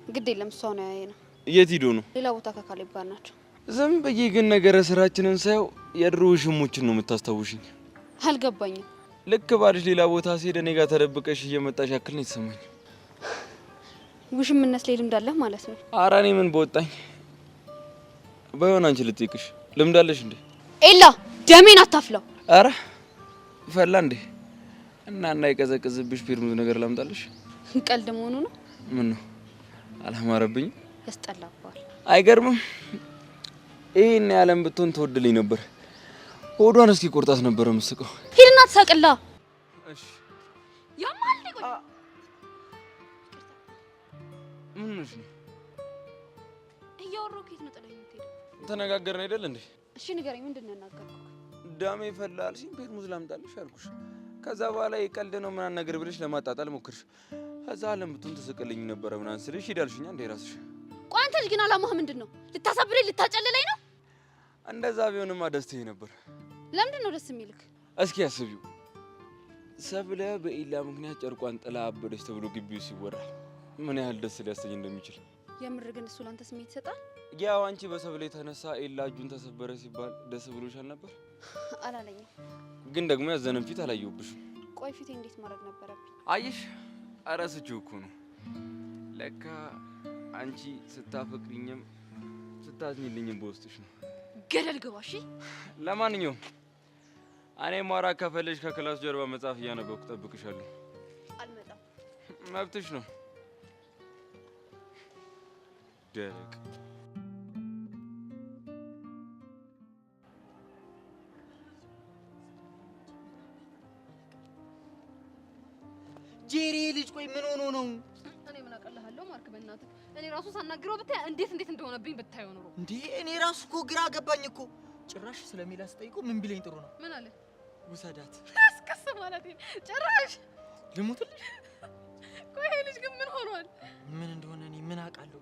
ግድ የለም እሷ ነው ያየ ነው። የት ሂዶ ነው? ሌላ ቦታ ከካሌብ ጋር ናቸው። ዝም ብዬ ግን ነገረ ስራችንን ሳየው የድሮ ውሽሞችን ነው የምታስታውሽኝ። አልገባኝም። ልክ ባልሽ ሌላ ቦታ ሲሄድ እኔ ጋር ተደብቀሽ እየመጣሽ ያክል ነው የተሰማኝ። ውሽምነት ላይ ልምድ አለህ ማለት ነው? ኧረ እኔ ምን በወጣኝ። ባይሆን አንቺ ልጠይቅሽ፣ ልምድ አለሽ እንዴ? ኤላ ደሜን አታፍለው። ኧረ ፈላ እንዴ? እና እንዳይቀዘቅዝብሽ ፔርሙዝ ነገር ላምጣልሽ? ቀልድ መሆኑ ነው። ምን ነው አላማረብኝም? ያስጠላባል። አይገርምም? ይሄን ያለም ብትሆን ትወድልኝ ነበር። ሆዷን እስኪ ቆርጣት ነበር የምስቀው። ሂድና ትሳቅላ። እሺ ያማል። ቆይ ምን ሆነሽ ነው? እያወራሁ ከየት ነው ጥለኸኝ የምትሄደው? ተነጋገርን አይደል እንዴ? እሺ ንገረኝ፣ ምንድን ነው ያናገርኩህ? ዳሜ ፈላ አልሽኝ፣ ፔርሙዝ ላምጣልሽ አልኩሽ። ከዛ በኋላ የቀልድ ነው ምናምን ነገር ብለሽ ለማጣጣል ሞክርሽ። ከዛ አለም ብትሆን ትስቅልኝ ነበረ ምናምን ስልሽ ሂዳልሽኛ እንዴ ራስሽ። ቆይ አንተ ልጅ ግን አላማህ ምንድን ነው? ልታሳብደኝ ልታጨልለኝ ነው? እንደዛ ቢሆንማ ደስታዬ ነበር። ለምንድን ነው ደስ የሚልክ? እስኪ አስቢው፣ ሰብለ በኢላ ምክንያት ጨርቋን ጥላ አበደች ተብሎ ግቢው ሲወራ ምን ያህል ደስ ሊያሰኝ እንደሚችል። የምር ግን እሱ ላንተ ስሜት ይሰጣል? ያው አንቺ በሰብለ የተነሳ ኤላ እጁን ተሰበረ ሲባል ደስ ብሎሻል ነበር? አላለኝም። ግን ደግሞ ያዘነን ፊት አላየሁብሽም። ቆይ ፊቴ እንዴት ማድረግ ነበረብኝ? አየሽ፣ እረስቼው እኮ ነው። ለካ አንቺ ስታፈቅሪኝም ስታዝኝልኝም በውስጥሽ ነው። ገደል ግባ። እሺ። ለማንኛውም እኔ ማውራት ከፈለግሽ ከ class ጀርባ መጽሐፍ እያነበብኩ ጠብቅሻለሁ። አልመጣም። መብትሽ ነው። ደረቅ ጄሪ ልጅ ቆይ ምን ሆኖ ነው? እኔ ምን አቀልሃለሁ ማርክ፣ በእናትህ እኔ ራሱ ሳናግረው ብታይ እንዴት እንዴት እንደሆነብኝ ብታየው ኑሮ። እንዴ እኔ ራሱ እኮ ግራ ገባኝ እኮ። ጭራሽ ስለሚላ ስጠይቀው ምን ቢለኝ ጥሩ ነው? ምን አለ? ውሰዳት። አስከስ ማለት ጭራሽ ልሙትልሽ። ቆይ ይሄ ልጅ ግን ምን ሆኗል? ምን እንደሆነ እኔ ምን አውቃለሁ?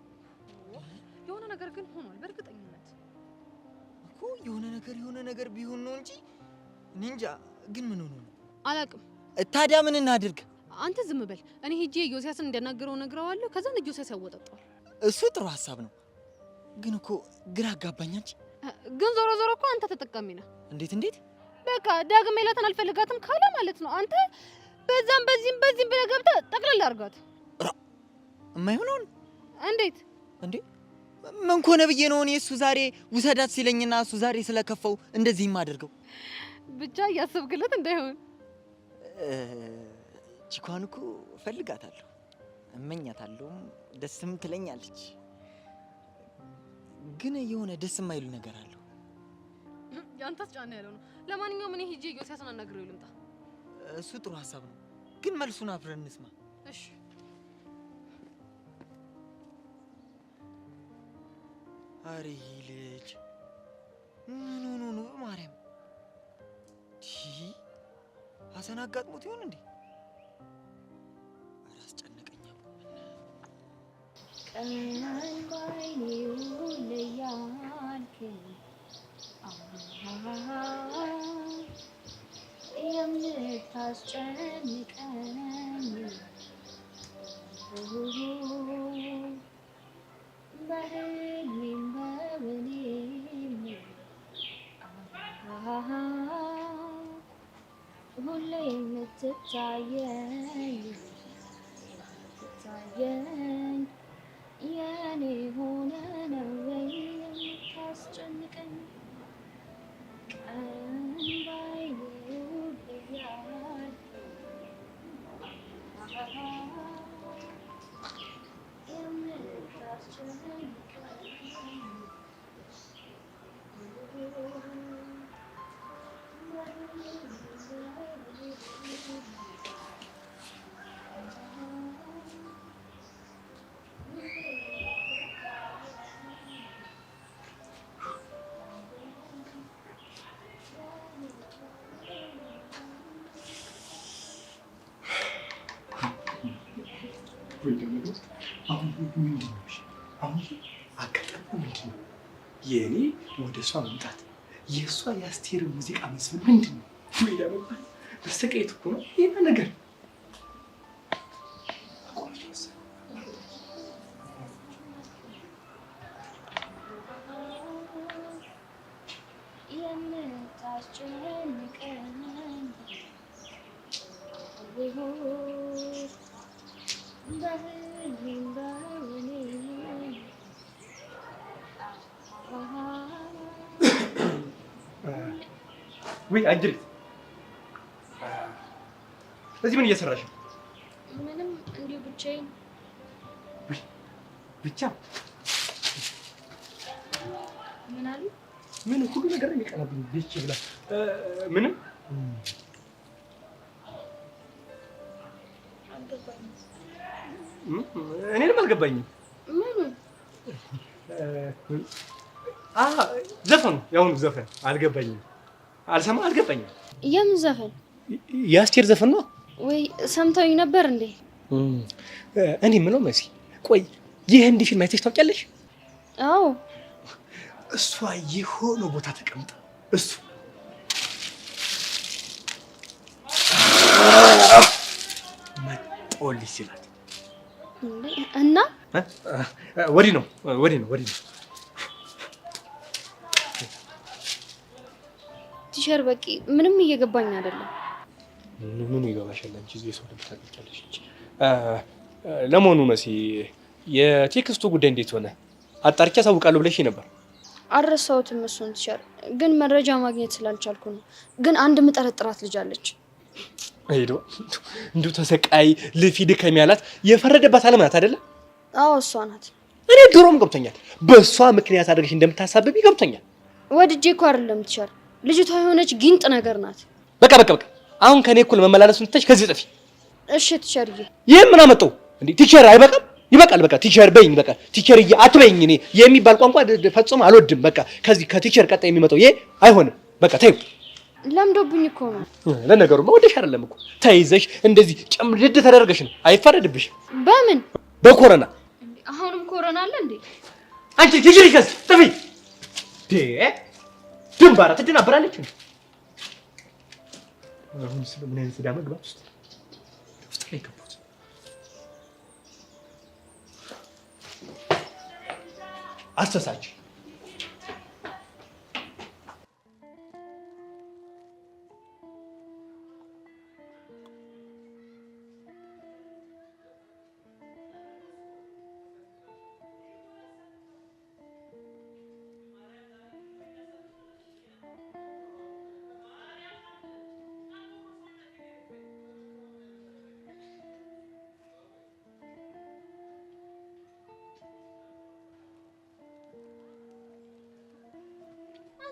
የሆነ ነገር ግን ሆኗል በእርግጠኝነት እኮ። የሆነ ነገር የሆነ ነገር ቢሆን ነው እንጂ እኔ እንጃ። ግን ምን ሆኖ ነው አላውቅም። ታዲያ ምን እናድርግ? አንተ ዝም በል። እኔ ሄጄ ዮሲያስን እንዲያናግረው ነግረዋለሁ። ከዛ ዮሲያስ ያወጣጣዋል። እሱ ጥሩ ሀሳብ ነው። ግን እኮ ግራ አጋባኝ። አንቺ ግን ዞሮ ዞሮ እኮ አንተ ተጠቃሚ ነህ። እንዴት እንዴት? በቃ ዳግም ሜላትን አልፈልጋትም ካለ ማለት ነው አንተ በዛም በዚህም በዚህም ብለህ ገብተህ ጠቅለል አድርጋት። የማይሆነውን እንዴት እንዴ? ምን ከሆነ ብዬ ነው እኔ እሱ ዛሬ ውሰዳት ሲለኝና እሱ ዛሬ ስለከፋው እንደዚህ የማደርገው። ብቻ እያሰብክለት እንዳይሆን። ቺኳን እኮ እፈልጋታለሁ፣ እመኛታለሁም፣ ደስም ትለኛለች። ግን የሆነ ደስ የማይሉ ነገር አለው። ያንተስ ጫና ያለው ነው። ለማንኛውም እኔ ሂጄ ዮሲያስን አናግሬው ልምጣ። እሱ ጥሩ ሀሳብ ነው፣ ግን መልሱን አብረን እንስማ። እሺ። አረ ይሄ ልጅ ምን ሆኖ ነው? በማርያም ሐሰን አጋጥሞት ይሆን እንዴ? ኧረ አስጨነቀኝ። ቀን ባይኔ ውለያልከኝ የምታስጨንቀኝ በህልሜም በምኔም ሁሌ የምትታየኝ የኔ ሆነ ነው ወይ የምታስጨንቀኝ? ቀን ባይኔ ውለያልከኝ የምታስጨንቀኝ ወይ ደግሞ አሁን ምንድን ነው? አሁን አጋጣሚ ምንድን ነው? የእኔ ወደ እሷ መምጣት የእሷ የአስቴር ሙዚቃ መስፈን ምንድን ነው? ወይ ደግሞ መሰቃየት እኮ ነው ይህ ነገር። የምታስጨንቀኝ በህልሜም በውኔም ወይ አጅሪት፣ እዚህ ምን እየሰራሽ ነው? ምንም፣ እንዲሁ ብቻዬን። ብቻ ምን አሉ? ምን ሁሉ ነገር ነው የሚቀናብኝ። ብቻ ብላ ምንም አልገባኝም። እኔንም አልገባኝም። ምኑ? ዘፈኑ የአሁኑ ዘፈን አልገባኝም። አልሰማ አልገባኝም። የምን ዘፈን? የአስቴር ዘፈን ነው ወይ? ሰምተውኝ ነበር እንዴ? እኔ የምለው መሲ፣ ቆይ የህንድ ፊልም አይተሽ ታውቂያለሽ? አዎ። እሷ የሆነ ቦታ ተቀምጣ እሱ መጦልሽ ሲላት እና ወዲህ ነው ወዲህ ነው ወዲህ ነው። Teacher በቂ ምንም እየገባኝ አይደለም። ምኑ ይገባሻል አንቺ እዚህ የሰው ልብ ታውቂያለሽ እንጂ። ለመሆኑ መሲ የ text ኡ ጉዳይ እንዴት ሆነ? አጣርቼ አሳውቃለሁ ብለሽ ነበር። አልረሳሁትም እሱን teacher፣ ግን መረጃ ማግኘት ስላልቻልኩ ነው። ግን አንድ ምጠረጥራት ልጅ አለች። ሄዶ እንዲሁ ተሰቃይ ልፊ ድከሚ ያላት የፈረደባት አለም ናት አይደለ? አዎ እሷ ናት። እኔ ድሮም ገብቶኛል። በእሷ ምክንያት አድርገሽ እንደምታሳብቢ ገብቶኛል። ወድጄ እኮ አይደለም teacher፣ ልጅቷ የሆነች ጊንጥ ነገር ናት። በቃ በቃ በቃ፣ አሁን ከኔ እኩል መመላለሱን ትተሽ ከዚህ ጥፊ። እሺ teacher ዬ። ይህም ምን አመጣው እንዴ? Teacher አይበቃም? ይበቃል። በቃ teacher በይኝ። በቃ teacher ዬ አትበይኝ። እኔ የሚባል ቋንቋ ፈጽሞ አልወድም። በቃ ከዚህ ከ teacher ቀጣይ የሚመጣው ይሄ አይሆንም። በቃ ተይው። ለምዶብኝ እኮ ነው። ለነገሩማ ወደሽ አይደለም እኮ ተይዘሽ እንደዚህ ጨምድድ ተደረገሽ ነው። አይፈረድብሽም። በምን? በኮረና። አሁንም ኮረና አለ እንዴ? አንቺ teacher ከዚህ ጥፊ። ድንባራ ትደናበራለች። አሁን ስለ ምን አይነት ዕዳ መግባት ውስጥ ውስጥ ላይ ገቡት። አስተሳች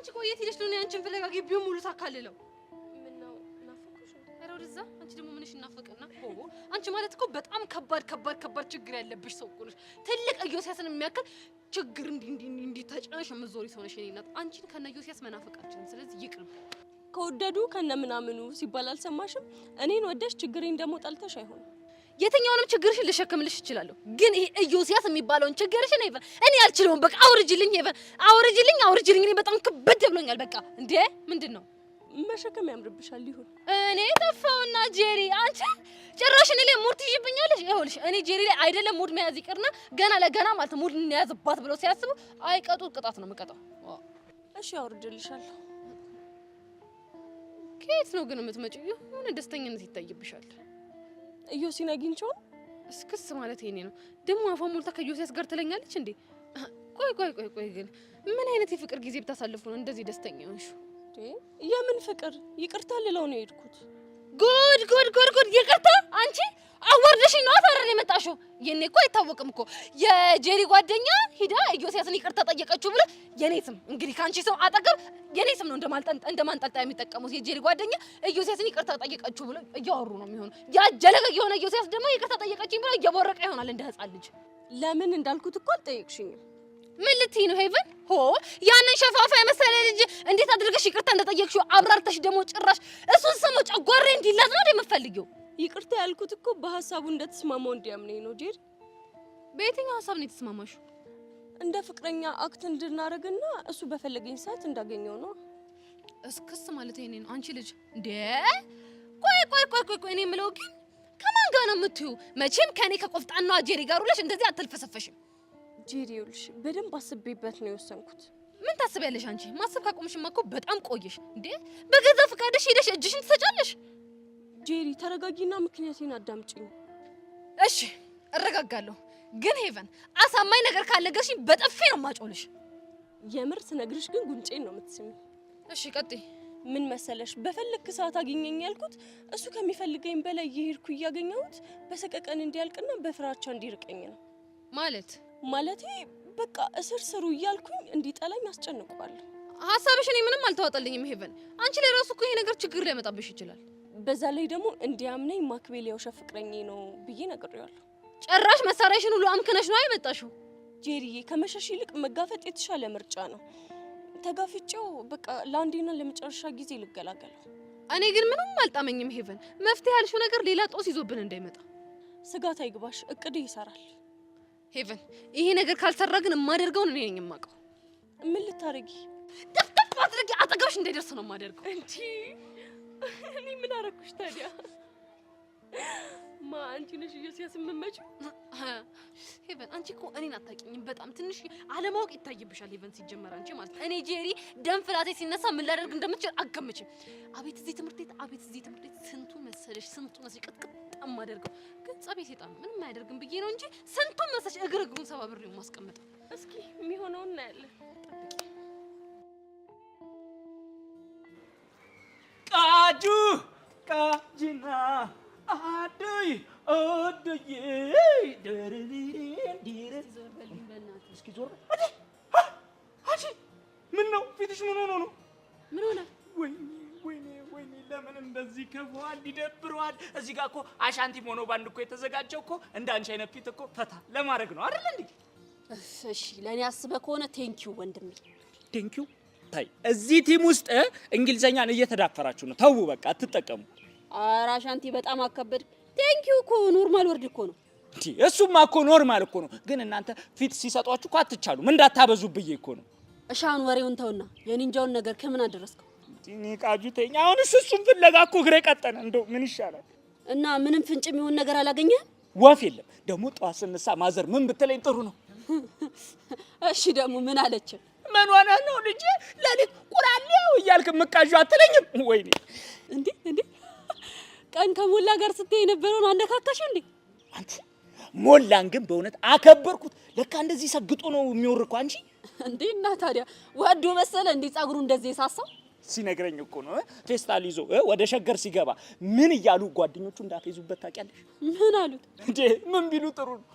አንቺ ቆይ የት ሄደሽ ነው ያንቺን ፍለጋ ግቢውን ሙሉ ሳካልለው? ምነው ናፈኩሽ? ኧረ ወደዛ። አንቺ ደግሞ ምንሽ እናፈቀና? ሆ አንቺ ማለት እኮ በጣም ከባድ ከባድ ከባድ ችግር ያለብሽ ሰው እኮ ነሽ። ትልቅ ኢዮስያስን የሚያክል ችግር እንዲህ እንዲህ እንዲህ ተጭነሽ የምትዞሪ ሰው ነሽ የኔ እናት። አንቺን ከነ ኢዮስያስ መናፈቃችን። ስለዚህ ይቅርብ። ከወደዱ ከነ ምናምኑ ሲባል አልሰማሽም? እኔን ወደሽ ችግሬን ደግሞ ጠልተሽ አይሆንም። የትኛውንም ችግርሽን ልሸክምልሽ እችላለሁ፣ ግን ይሄ ኢዮስያስ የሚባለውን ችግርሽን ሄቨን እኔ አልችለውም። በቃ አውርጅልኝ ሄቨን፣ አውርጅልኝ፣ አውርጅልኝ። እኔ በጣም ክብድ ብሎኛል። በቃ እንዴ ምንድን ነው መሸከም ያምርብሻል። ይሁን እኔ ጠፋውና ጄሪ፣ አንቺ ጭራሽ እኔ ላይ mood ትይዥብኛለሽ። ይኸውልሽ እኔ ጄሪ ላይ አይደለም mood መያዝ ይቅርና ገና ለገና ማለት mood እንያዝባት ብለው ሲያስቡ አይቀጡ ቅጣት ነው የምቀጣው። እሺ አውርጅልሻለሁ። ከየት ነው ግን የምትመጪው? የሆነ ደስተኝነት ይታይብሻል። ኢዮሲን አግኝቼው እስክስ ማለት የኔ ነው ደግሞ አፏን ሞልታ ከኢዮስያስ ጋር ትለኛለች እንዴ? ቆይ ቆይ ቆይ ቆይ ግን ምን አይነት የፍቅር ጊዜ ብታሳልፉ ነው እንደዚህ ደስተኛ የሆንሽው? የምን ፍቅር? ይቅርታ ልለው ነው የሄድኩት። ጉድ ጉድ ጉድ ጉድ! ይቅርታ? አንቺ አዋርደሽኝ ነው አታረር የመጣሽው። የኔ እኮ አይታወቅም እኮ የጄሪ ጓደኛ ሂዳ ኢዮስያስን ይቅርታ ጠየቀችው ብለ የኔ ስም እንግዲህ ከአንቺ ሰው አጠገብ የኔ ስም ነው እንደማንጠልጣያ የሚጠቀሙት። የጄሪ ጓደኛ ኢዮስያስን ይቅርታ ጠየቀችው ብሎ እያወሩ ነው የሚሆነው። ያ ጀለገ የሆነ ኢዮስያስ ደግሞ ይቅርታ ጠየቀችኝ ብሎ እየቦረቀ ይሆናል እንደ ሕፃን ልጅ። ለምን እንዳልኩት እኮ አልጠየቅሽኝም። ምን ልትይ ነው ሄቨን? ሆ ያንን ሸፋፋ የመሰለ ልጅ እንዴት አድርገሽ ይቅርታ እንደጠየቅሽው አብራርተሽ ደግሞ ጭራሽ እሱን ስሞ ጨጓሬ እንዲላጥ ነው የምትፈልጊው? ይቅርታ ያልኩት እኮ በሀሳቡ እንደተስማማው እንዲያምነኝ ነው ጄሪ። በየትኛው ሀሳብ ነው የተስማማሽው? እንደ ፍቅረኛ act እንድናረግና እሱ በፈለገኝ ሰዓት እንዳገኘው ነው። እስክስ ማለት የኔ ነው። አንቺ ልጅ እንዴ! ቆይ ቆይ ቆይ ቆይ ቆይ እኔ የምለው ግን ከማን ጋር ነው የምትዩ? መቼም ከኔ ከቆፍጣናዋ ጄሪ ጋር ውለሽ እንደዚህ አትልፈሰፈሽም። ጄሪ ይኸውልሽ በደንብ አስቤበት ነው የወሰንኩት። ምን ታስቢያለሽ አንቺ? ማሰብ ካቆምሽማ እኮ በጣም ቆየሽ እንዴ። በገዛ ፈቃድሽ ሄደሽ እጅሽን ትሰጫለሽ? ጄሪ ተረጋጊና ምክንያቴን አዳምጪኝ። እሺ እረጋጋለሁ፣ ግን ሄቨን አሳማኝ ነገር ካልነገርሽኝ በጥፊ ነው የማጮልሽ። የምር ስነግርሽ ግን ጉንጬን ነው የምትስሚ። እሺ ቀጥይ። ምን መሰለሽ በፈለግክ ሰዓት አግኘኝ ያልኩት እሱ ከሚፈልገኝ በላይ እየሄድኩ እያገኘሁት በሰቀቀን እንዲያልቅና በፍራቻ እንዲርቀኝ ነው። ማለት ማለቴ በቃ እስር ስሩ እያልኩኝ እንዲጠላኝ አስጨንቀዋለሁ። ሀሳብሽ እኔ ምንም አልተዋጠልኝም ሄቨን። አንቺ ላይ ራሱ እኮ ይሄ ነገር ችግር ሊያመጣብሽ ይችላል። በዛ ላይ ደግሞ እንዲያምነኝ ማክቤል የውሸት ፍቅረኛዬ ነው ብዬ ነግሬዋለሁ። ጭራሽ መሳሪያሽን ሁሉ አምክነሽ ነው የመጣሽው። ጄሪዬ፣ ከመሸሽ ይልቅ መጋፈጥ የተሻለ ምርጫ ነው። ተጋፍጬው በቃ ለአንዴና ለመጨረሻ ጊዜ ልገላገለው። እኔ ግን ምንም አልጣመኝም ሄቨን። መፍትሄ ያልሽው ነገር ሌላ ጦስ ይዞብን እንዳይመጣ። ስጋት አይግባሽ፣ እቅድ ይሰራል። ሄቨን፣ ይሄ ነገር ካልሰራ ግን የማደርገውን እኔ ነኝ የማውቀው። ምን ልታረጊ? ጥፍጥፍ አድርጌ አጠገብሽ እንዳይደርስ ነው የማደርገው። እንጂ እኔ ምን አረኩሽ ታዲያ? ማ አንቺ ነሽ ኢዮስያስ የምመጪው? ሄቨን፣ አንቺ እኮ እኔን አታውቂኝም። በጣም ትንሽ አለማወቅ ይታይብሻል ሄቨን። ሲጀመር አንቺ ማለት እኔ ጄሪ ደም ፍላቴ ሲነሳ ምን ላደርግ እንደምችል አገምችም። አቤት እዚህ ትምህርት ቤት፣ አቤት እዚህ ትምህርት ቤት ስንቱ መሰለሽ፣ ስንቱ መሰለሽ ቅጥቅጥ የማደርገው። ግን ጸቤ ሴጣን ምንም አያደርግም ብዬ ነው እንጂ ስንቱ መሰለሽ እግር እግሩን ሰባብሬው የማስቀምጠው። እስኪ የሚሆነውን እናያለን። ቃጁ ቃጅና አዱይ ኦዱይ እስኪ ዞር በል። አንቺ ምን ነው ፊትሽ ምን ሆኖ ነው? ምን ሆነ? ወይኔ ወይኔ ወይኔ፣ ለምን እንደዚህ ከፈዋል? ይደብረዋል። እዚህ ጋር እኮ አሻንቲ ሞኖ ባንድ እኮ የተዘጋጀው እኮ እንደ አንቺ አይነት ፊት እኮ ፈታ ለማድረግ ነው አይደል እንዴ? እሺ ለእኔ አስበህ ከሆነ thank you ወንድሜ። Thank you። ታይ እዚህ team ውስጥ እንግሊዘኛን እየተዳፈራችሁ ነው። ተው በቃ አትጠቀሙ። ኧረ አሻንቲ በጣም አከበድ። Thank you እኮ normal word እኮ ነው። እንዴ እሱማ እኮ normal እኮ ነው፣ ግን እናንተ ፊት ሲሰጧችሁ እኮ አትቻሉም። እንዳታበዙ ብዬ እኮ ነው። እሺ አሁን ወሬውን ተውና የኒንጃውን ነገር ከምን አደረስከው? እኔ ቃጁ ተይኝ። አሁንስ እሱን ፍለጋ እኮ እግሬ ቀጠነ። እንደው ምን ይሻላል? እና ምንም ፍንጭ የሚሆን ነገር አላገኘህም? ወፍ የለም ደግሞ። ጠዋት ስነሳ mother ምን ብትለኝ ጥሩ ነው? እሺ ደግሞ ምን አለች? ምን ሆነህ ነው ልጄ ሌሊት ቁራሌው እያልክ የምቃዡ አትለኝም? ወይኔ እንዴ እንዴ፣ ቀን ከሞላ ጋር ስትይ የነበረውን አነካካሽ እንዴ? አንቺ ሞላን ግን በእውነት አከበርኩት። ለካ እንደዚህ ሰግጦ ነው የሚወርከው። አንቺ እንዴ እና ታዲያ ወዶ መሰለ እንዴ ጸጉሩ እንደዚህ የሳሳው? ሲነግረኝ እኮ ነው ፌስታል ይዞ ወደ ሸገር ሲገባ ምን እያሉ ጓደኞቹ እንዳፌዙበት ታውቂያለሽ? ምን አሉት? እንዴ ምን ቢሉ ጥሩ ነው?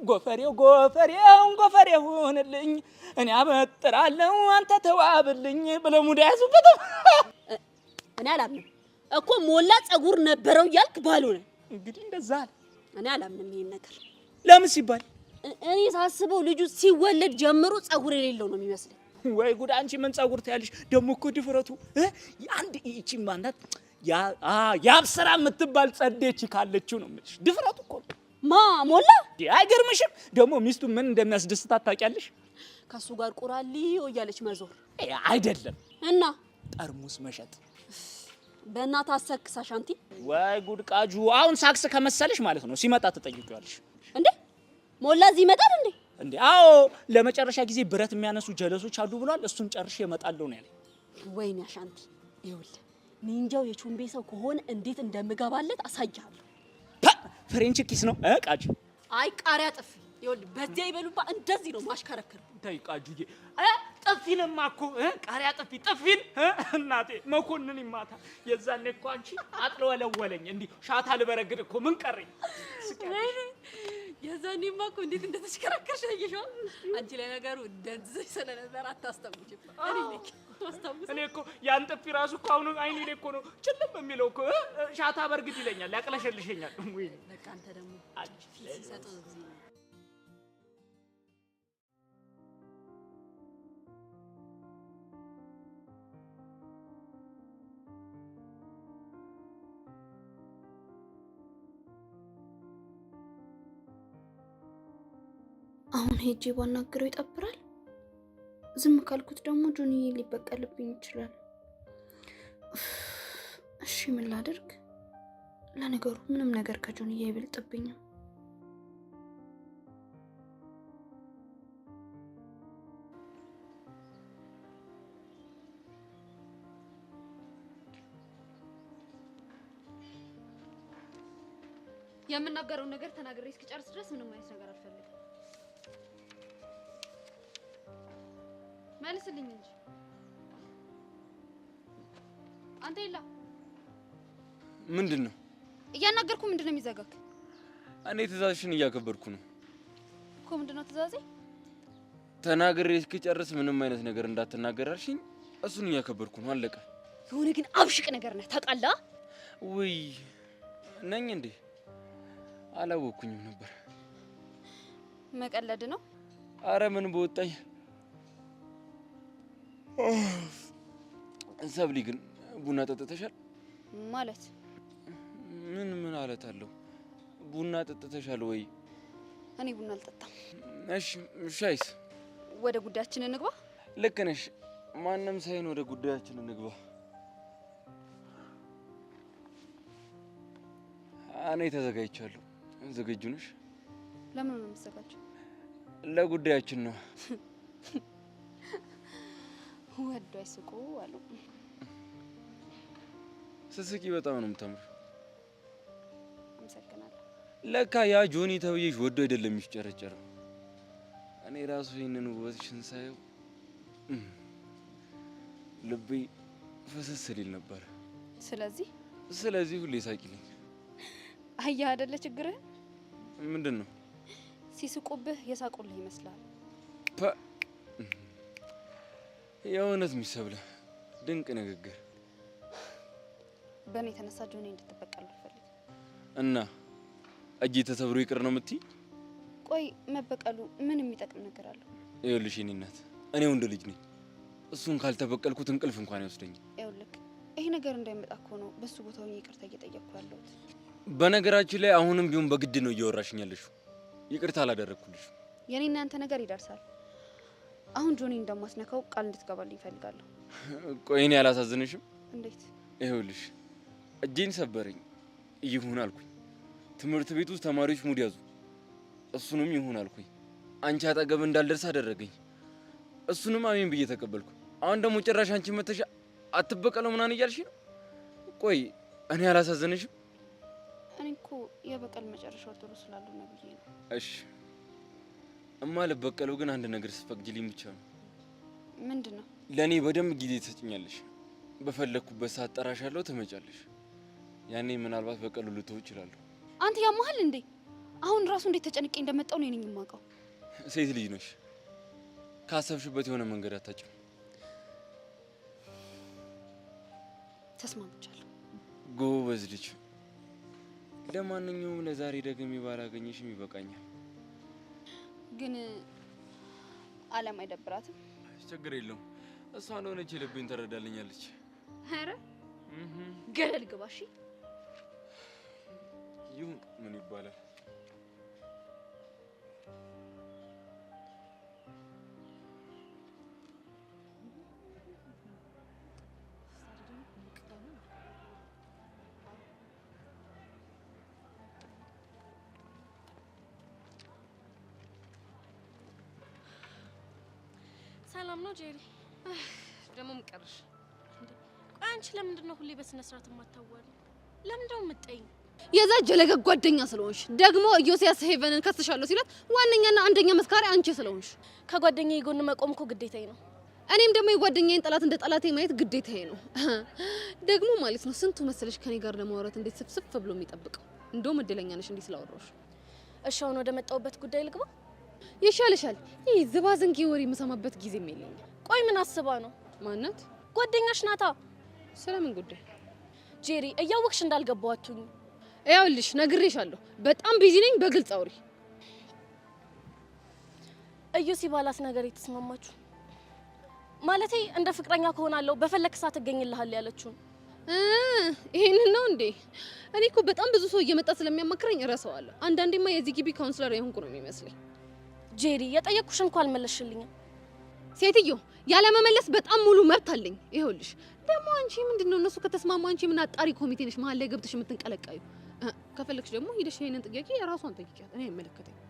ጎፈሬው ጎፈሬውን ጎፈሬው ሆንልኝ እኔ አበጥራለሁ አንተ ተዋብልኝ ብለው ሙዳ ያዙበት። እኔ አላምንም እኮ ሞላ ጸጉር ነበረው እያልክ ባልሆነ እንግዲህ እንደዛ አለ። እኔ አላምንም ይሄን ነገር። ለምን ሲባል እኔ ሳስበው ልጁ ሲወለድ ጀምሮ ጸጉር የሌለው ነው የሚመስለኝ። ወይ ጉድ! አንቺ ምን ጸጉር ትያለሽ? ደግሞ እኮ ድፍረቱ አንድ ይቺ ማናት ያብስራ የምትባል ጸዴች ካለችው ነው የምልሽ። ድፍረቱ እኮ ነው። ማ ሞላ አይገርምሽም? ደግሞ ሚስቱ ምን እንደሚያስደስታት ታውቂያለሽ? ከሱ ጋር ቁራልዮ እያለች መዞር አይደለም እና ጠርሙስ መሸጥ። በእናትህ አሰክስ አሻንቲ። ወይ ጉድ! ቃጁ አሁን ሳክስ ከመሰለሽ ማለት ነው ሲመጣ ትጠይቂዋለሽ። እንዴ ሞላ እዚህ ይመጣል እንዴ? እንዴ አዎ፣ ለመጨረሻ ጊዜ ብረት የሚያነሱ ጀለሶች አሉ ብሏል። እሱን ጨርሼ እመጣለሁ ነው ያለኝ። ወይኔ አሻንቲ፣ ይኸውልህ ኒንጃው የቾምቤ ሰው ከሆነ እንዴት እንደምገባለት አሳይሃለሁ። French kiss ነው ቃጁ። አይ ቃሪያ ጥፊ። ይኸውልህ በዚያ ይበሉባ እንደዚህ ነው ማሽከረከር። ተይ ቃጁዬ፣ ጥፊንማ እኮ ቃሪያ ጥፊ ጥፊን እናቴ መኮንን ይማታ። የዛኔ እኮ አንቺ አጥለወለወለኝ እንዲህ ሻታ ልበረግድ እኮ ምን ቀረኝ? የዛኔማ እኮ እንዴት እንደተሽከረከርሽ አየሽዋ። አንቺ ላይ ነገሩ ደንዝዘሽ ስለነበር አታስታውሽም። እኔ ነኝ ማስታውሰው። እኔ እኮ ያን ጥፊ ራሱ እኮ አሁን አይኔ ላይ እኮ ነው ጭልም የሚለው እኮ ሻታ በርግድ ይለኛል፣ ያቅለሸልሸኛል። ወይኔ በቃ አንተ ደግሞ ሲሰጠው ጊዜ ነው። አሁን ሄጄ ባናግረው ይጠብራል። ዝም ካልኩት ደግሞ ጆንዬ ሊበቀልብኝ ይችላል። እሺ ምን ላድርግ? ለነገሩ ምንም ነገር ከጆንዬ አይበልጥብኝም። የምናገረውን ነገር ተናግሬ እስኪጨርስ ድረስ ምንም አይነት ነገር አልፈልግም። መልስልኝ እንጂ አንተ ይላ ምንድን ነው እያናገርኩ? ምንድን ነው የሚዘጋክ? እኔ ትእዛዝሽን እያከበርኩ ነው እኮ። ምንድን ነው ትእዛዜ? ተናግሬ እስኪጨርስ ምንም አይነት ነገር እንዳትናገር አልሽኝ። እሱን እያከበርኩ ነው። አለቀ። የሆነ ግን አብሽቅ ነገር ነህ ታውቃለህ? ውይ ነኝ እንዴ? አላወቅኩኝም ነበር። መቀለድ ነው። አረ ምን በወጣኝ። ሰብሊ ግን ቡና ጠጥተሻል? ማለት ምን ምን አለት አለው? ቡና ጠጥተሻል ወይ? እኔ ቡና አልጠጣም። እሺ ሻይስ? ወደ ጉዳያችን እንግባ። ልክ ነሽ። ማንም ሳይን ወደ ጉዳያችን እንግባ። እኔ ተዘጋጅቻለሁ። ዝግጁ ነሽ? ለምን ነው የምትዘጋጀው? ለጉዳያችን ነው። ወዶ አይስቁ አሉ። ስስቂ በጣም ነው የምታምር። አመሰግናለሁ። ለካ ያ ጆኒ ተብዬሽ ወዶ አይደለም የሚፍጨረጨረው። እኔ ራሱ ይህንን ውበትሽን ሳየው ልቤ ፈሰስ ሊል ነበር። ስለዚህ ሁሌ ሳቂልኝ። አየህ አይደለ ችግርህ? ምንድን ነው? ሲስቁብህ የሳቁልህ ይመስላል። የእውነት ሚሰብለ ድንቅ ንግግር። በእኔ የተነሳ ጆኒ እንድትበቀል አልፈልግም። እና እጄ ተሰብሮ ይቅር ነው የምትይ? ቆይ መበቀሉ ምን የሚጠቅም ነገር አለው? ይኸውልሽ የእኔ እናት፣ እኔ ወንድ ልጅ ነኝ። እሱን ካልተበቀልኩት እንቅልፍ እንኳን አይወስደኝም። ይኸውልህ ይሄ ነገር እንዳይመጣ እኮ ነው በሱ ቦታ ሆኜ ይቅርታ እየጠየቅኩ ያለሁት። በነገራችን ላይ አሁንም ቢሆን በግድ ነው እያወራሽኝ ያለሽው። ይቅርታ አላደረግኩልሽም። የኔና ያንተ ነገር ይደርሳል። አሁን ጆኒ እንደማስነካው ቃል እንድትገባልኝ እፈልጋለሁ። ቆይ እኔ አላሳዝንሽም? እንዴት? ይኸውልሽ እጄን ሰበረኝ ይሁን አልኩኝ። ትምህርት ቤት ውስጥ ተማሪዎች ሙድ ያዙ፣ እሱንም ይሁን አልኩኝ። አንቺ አጠገብ እንዳልደርስ አደረገኝ፣ እሱንም አሜን ብዬ ተቀበልኩ። አሁን ደግሞ ጭራሽ አንቺ መተሽ አትበቀለው ምናምን እያልሽ ነው። ቆይ እኔ አላሳዝንሽም? እኔ እኮ የበቀል መጨረሻው ጥሩ ስላልሆነ ብዬ ነው። እሺ እማ ልበቀለው ግን አንድ ነገር ስትፈቅጂልኝ ብቻ ነው። ምንድን ነው? ለእኔ በደንብ ጊዜ ትሰጭኛለሽ። በፈለግኩበት ሰዓት ጠራሻለሁ፣ ትመጫለሽ። ያኔ ምናልባት በቀሉ ልተው እችላለሁ። አንተ ያማሃል እንዴ? አሁን ራሱ እንዴት ተጨንቄ እንደመጣው ነው እኔ የማውቀው። ሴት ልጅ ነሽ፣ ካሰብሽበት የሆነ መንገድ አታጭም። ተስማምቻለሁ። ጎበዝ ልጅ። ለማንኛውም ለዛሬ ደግሜ ባላገኘሽም ይበቃኛል። ግን አለም አይደብራትም? ችግር የለውም። እሷ እንደሆነች የልቤን ትረዳልኛለች። ኧረ ገደል ግባ። እሺ ይሁን፣ ምን ይባላል። ሰላም ነው ጄሪ? ደግሞ ምቀርሽ። ቆይ አንቺ ለምንድን ነው ሁሌ በስነ ስርዓት የማታዋሪው? ለምንድን ነው የምትጠይኝ? የዛ ጀለገ ጓደኛ ስለሆንሽ ደግሞ ኢዮስያስ ሄቨንን ከስሻለሁ ሲላት ዋነኛና አንደኛ መስካሪ አንቺ ስለሆንሽ ከጓደኛዬ ጎን መቆም እኮ ግዴታዬ ነው። እኔም ደግሞ የጓደኛዬን ጠላት እንደ ጠላቴ ማየት ግዴታዬ ነው። ደግሞ ማለት ነው ስንቱ መሰለሽ ከኔ ጋር ለማውራት እንዴት ስፍስፍ ብሎ የሚጠብቀው። እንደውም እድለኛ ነሽ እንዲህ ስላወራሁሽ። እሺ አሁን ወደ መጣሁበት ጉዳይ ልግባ ይሻልሻል። ይህ ዝባዝንኬ ወሬ የምሰማበት ጊዜም የለኝም። ቆይ ምን አስባ ነው? ማናት? ጓደኛሽ ናታ። ስለምን ጉዳይ? ጄሪ እያወቅሽ እንዳልገባው አትሁኚ። ይኸውልሽ ነግሬሻለሁ፣ በጣም busy ነኝ። በግልጽ አውሪ። ኢዮሲ ባላት ነገር የተስማማችሁ ማለቴ እንደ ፍቅረኛ ከሆናለሁ በፈለክ ሰዓት እገኝልሃል ያለችውን ይሄንን ነው እንዴ? እኔ እኮ በጣም ብዙ ሰው እየመጣ ስለሚያማክረኝ እረሳዋለሁ። አንዳንዴማ የዚህ ግቢ counselor የሆንኩ ነው የሚመስለኝ። ጄሪ የጠየቅኩሽ እንኳን አልመለስሽልኝም። ሴትዮ ያለመመለስ በጣም ሙሉ መብት አለኝ። ይኸውልሽ ደግሞ አንቺ ምንድነው እነሱ ከተስማሙ አንቺ ምን አጣሪ ኮሚቴ ነሽ መሀል ላይ ገብተሽ የምትንቀለቀዩ? ከፈለግሽ ደግሞ ሂደሽ ይሄንን ጥያቄ የራሷን ጠይቂያት። እኔ አይመለከተኝም።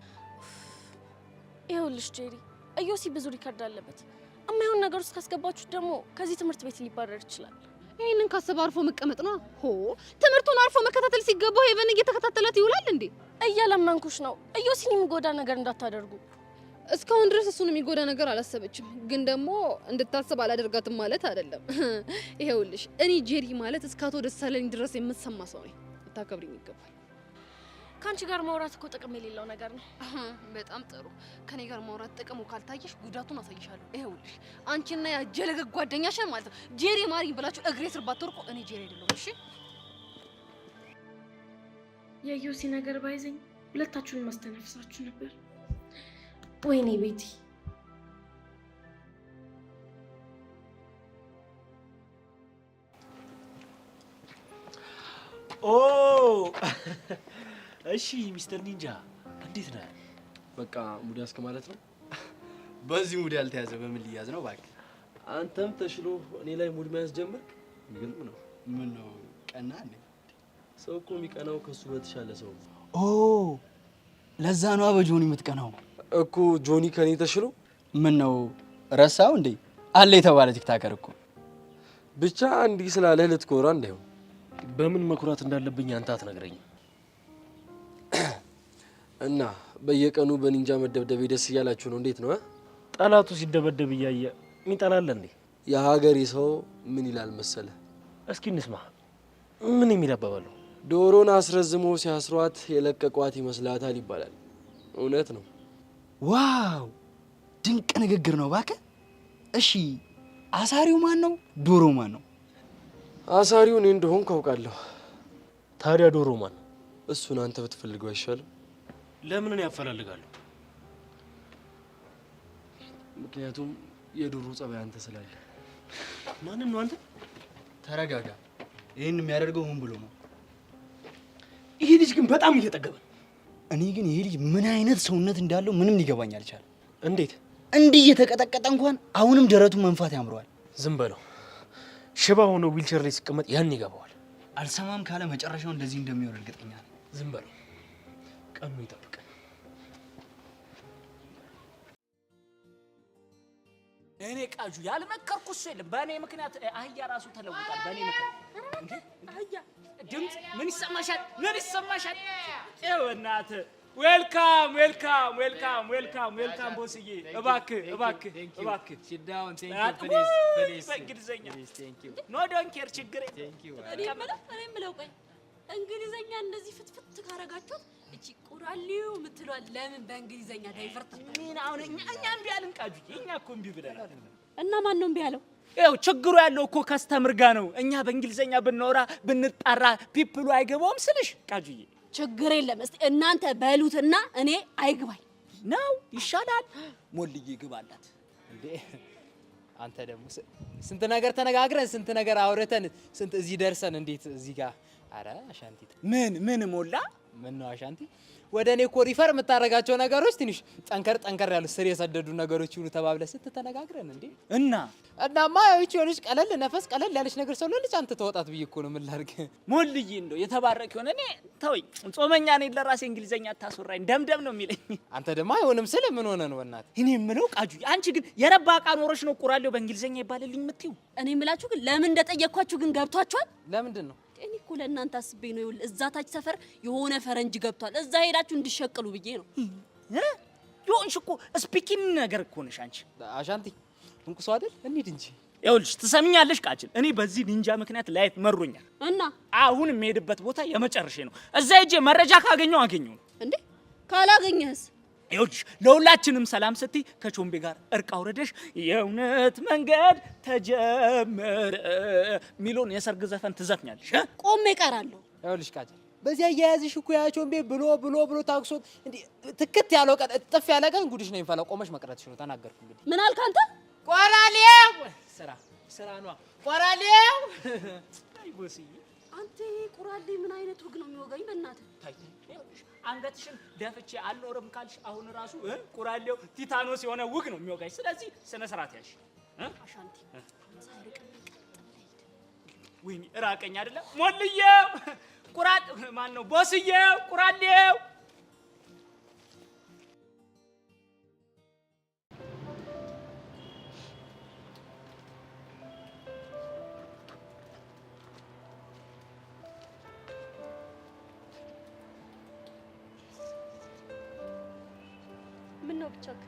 ይኸውልሽ ጄሪ ኢዮሲ ብዙ record አለበት። እማይሆን ነገር ውስጥ ካስገባችሁት ደግሞ ከዚህ ትምህርት ቤት ሊባረር ይችላል። ይሄንን ካሰበ አርፎ መቀመጥ ነው። ሆ ትምህርቱን አርፎ መከታተል ሲገባው ሄቨን እየተከታተላት ይውላል እንዴ? እየለመንኩሽ ነው ኢዮሲን የሚጎዳ ነገር እንዳታደርጉ። እስካሁን ድረስ እሱን የሚጎዳ ነገር አላሰበችም፣ ግን ደግሞ እንድታስብ አላደርጋትም ማለት አይደለም። ይኸውልሽ እኔ ጄሪ ማለት እስከ አቶ ደሳለኝ ድረስ የምትሰማ ሰው ነኝ። ልታከብሪኝ ይገባል። ከአንቺ ጋር ማውራት እኮ ጥቅም የሌለው ነገር ነው። በጣም ጥሩ። ከኔ ጋር ማውራት ጥቅሙ ካልታየሽ ጉዳቱን አሳይሻለሁ። ይኸውልሽ አንቺና ያ ጀለገ ጓደኛሽን ማለት ነው ጄሪ ማሪኝ ብላችሁ እግሬ ስር ባትወርቁ እኔ ጄሪ አይደለሁም። እሺ የኢዮሲ ነገር ባይዘኝ ሁለታችሁን ማስተነፍሳችሁ ነበር። ወይኔ ቤቲ፣ ኦ እሺ፣ ሚስተር ኒንጃ እንዴት ነህ? በቃ mood ያዝክ ማለት ነው። በዚህ mood ያልተያዘ በምን ሊያዝ ነው? እባክህ አንተም ተሽሎ እኔ ላይ mood መያዝ ጀመርክ። የሚገርም ነው። ምን ነው ቀና እንዴ? ሰው እኮ የሚቀናው ከሱ በተሻለ ሰው ነው። ኦ ለዛ ነዋ በጆኒ የምትቀናው እኮ። ጆኒ ከኔ ተሽሎ። ምን ነው ረሳው እንዴ? አለ የተባለ TikToker እኮ። ብቻ እንዲህ ስላለህ ልትኮራ እንዳይሆን። በምን መኩራት እንዳለብኝ አንተ አትነግረኝም። እና በየቀኑ በኒንጃ መደብደቤ ደስ እያላችሁ ነው? እንዴት ነው? ጠላቱ ሲደበደብ እያየ ሚጠላለ እንዴ? የሀገሬ ሰው ምን ይላል መሰለ? እስኪ እንስማ። ምን የሚል አባባል ነው? ዶሮን አስረዝሞ ሲያስሯት የለቀቋት ይመስላታል ይባላል። እውነት ነው። Wow ድንቅ ንግግር ነው እባክህ። እሺ አሳሪው ማን ነው? ዶሮ ማን ነው? አሳሪው እኔ እንደሆንኩ አውቃለሁ። ታዲያ ዶሮ ማን ነው? እሱን አንተ ብትፈልገው አይሻልም? ለምን እኔ ያፈላልጋለሁ? ምክንያቱም የዶሮ ጸባይ አንተ ስላለ። ማንን ነው አንተ? ተረጋጋ። ይህን የሚያደርገው ምን ብሎ ነው? ይሄ ልጅ ግን በጣም እየጠገበ ነው። እኔ ግን ይሄ ልጅ ምን አይነት ሰውነት እንዳለው ምንም ሊገባኝ አልቻለም። እንዴት እንዲህ እየተቀጠቀጠ እንኳን አሁንም ደረቱን መንፋት ያምረዋል። ዝም በለው። ሽባ ሆኖ ዊልቸር ላይ ሲቀመጥ ያን ይገባዋል። አልሰማም ካለ መጨረሻው እንደዚህ እንደሚሆን እርግጠኛ ነኝ። ዝም በለው፣ ቀኑ ይጠብቃል። እኔ ቃጁ ያልመከርኩ እሱ የለም። በእኔ ምክንያት አህያ ራሱ ተለውጧል። በእኔ ምክንያት አህያ ድምፅ ምን ይሰማሻል? ምን ይሰማሻል? ይኸው እናትህ welcome welcome welcome welcome welcome boss ዬ፣ እባክህ እባክህ እባክህ በእንግሊዘኛ no don't care ችግር እኔ የምለው ቆይ እንግሊዘኛ እንደዚህ ፍትፍት ካረጋችሁት እቺ ቁራሌው የምትለዋል ለምን በእንግሊዘኛ divert? ምን አሁን እኛ እምቢ አልን ቃጁዬ፣ እኛ እኮ እምቢ ብለናል። እና ማን ነው እምቢ ያለው? ይኸው ችግሩ ያለው እኮ customer ጋ ነው። እኛ በእንግሊዘኛ ብናወራ ብንጣራ people ኡ አይገባውም ስልሽ ቃጁዬ። ችግር የለም። እስቲ እናንተ በሉትና እኔ አይግባኝ ነው ይሻላል። ሞልዬ ግባላት እንዴ። አንተ ደግሞ ስንት ነገር ተነጋግረን ስንት ነገር አውርተን ስንት እዚህ ደርሰን እንዴት እዚህ ጋር አረ አሻንቲ ምን ምን ሞላ ምን ነው አሻንቲ፣ ወደ እኔ እኮ refer የምታደርጋቸው ነገሮች ትንሽ ጠንከር ጠንከር ያሉ ስር የሰደዱ ነገሮች ይሁኑ ተባብለ ስንት ተነጋግረን እንዴ። እና እናማ ያው ይቺ የሆነች ቀለል ነፈስ ቀለል ያለች ነገር ሰው ለልጅ አንተ ተወጣት ብዬ እኮ ነው። ምን ላድርግ ሞልዬ፣ እንደው የተባረክ የሆነ እኔ ተወኝ፣ ጾመኛ ነኝ። ለራሴ እንግሊዘኛ አታስወራኝ፣ ደምደም ነው የሚለኝ። አንተ ደግሞ አይሆንም ስለ ምን ሆነ ነው በእናትህ? እኔ የምለው ቃጁ፣ አንቺ ግን የረባ ዕቃ ኖሮሽ ነው ቁራሌው በእንግሊዘኛ ይባልልኝ የምትይው? እኔ የምላችሁ ግን ለምን እንደጠየቅኳችሁ ግን ገብቷችኋል? ለምንድን ነው? እኔ እኮ ለእናንተ አስቤ ነው። ይኸውልህ እዛ ታች ሰፈር የሆነ ፈረንጅ ገብቷል። እዛ ሄዳችሁ እንዲሸቅሉ ብዬ ነው። የሆንሽ እኮ speaking ነገር እኮ ነሽ አንቺ። አሻንቲ እንቁሶ አይደል? እንሂድ እንጂ። ይኸውልሽ ትሰሚኛለሽ ቃጭል፣ እኔ በዚህ ኒንጃ ምክንያት life መሮኛል። እና አሁን የምሄድበት ቦታ የመጨረሻ ነው። እዛ ሄጄ መረጃ ካገኘው አገኘው ነው። እንዴ ካላገኘህስ? ይኸውልሽ ለሁላችንም ሰላም ስትይ ከቾምቤ ጋር እርቅ አውርደሽ የእውነት መንገድ ተጀመረ ሚለውን የሰርግ ዘፈን ትዘፍኛለሽ። ቆሜ እቀራለሁ። ይኸውልሽ ቃጭል በዚህ አያያዝሽ እኮ ያ ቾምቤ ብሎ ብሎ ብሎ ታክሶት እንዲህ ትክት ያለው ቀን እጥፍ ያለ ቀን ጉድሽ ነው የሚፈላው። ቆመሽ መቅረትሽ ነው። ተናገርኩ እንግዲህ። ምን አልክ አንተ? ቆራሌው ስራ ስራ ነዋ። ቆራሌው አይ boss ዬ፣ አንተ ቁራሌ ምን አይነት ወግ ነው የሚወጋኝ? በእናትህ አንገትሽን ደፍቼ አልኖርም ካልሽ አሁን ራሱ ቁራሌው ቲታኖስ የሆነ ውግ ነው የሚወጋሽ። ስለዚህ ስነ ስርዓት ያሽ። አሻንቲ ሳይርቅ ወይኔ ራቀኝ አይደለም ሞልዬው ቁራል ማን ነው ቦስዬው ቁራሌው ምን ነው ብቻክ?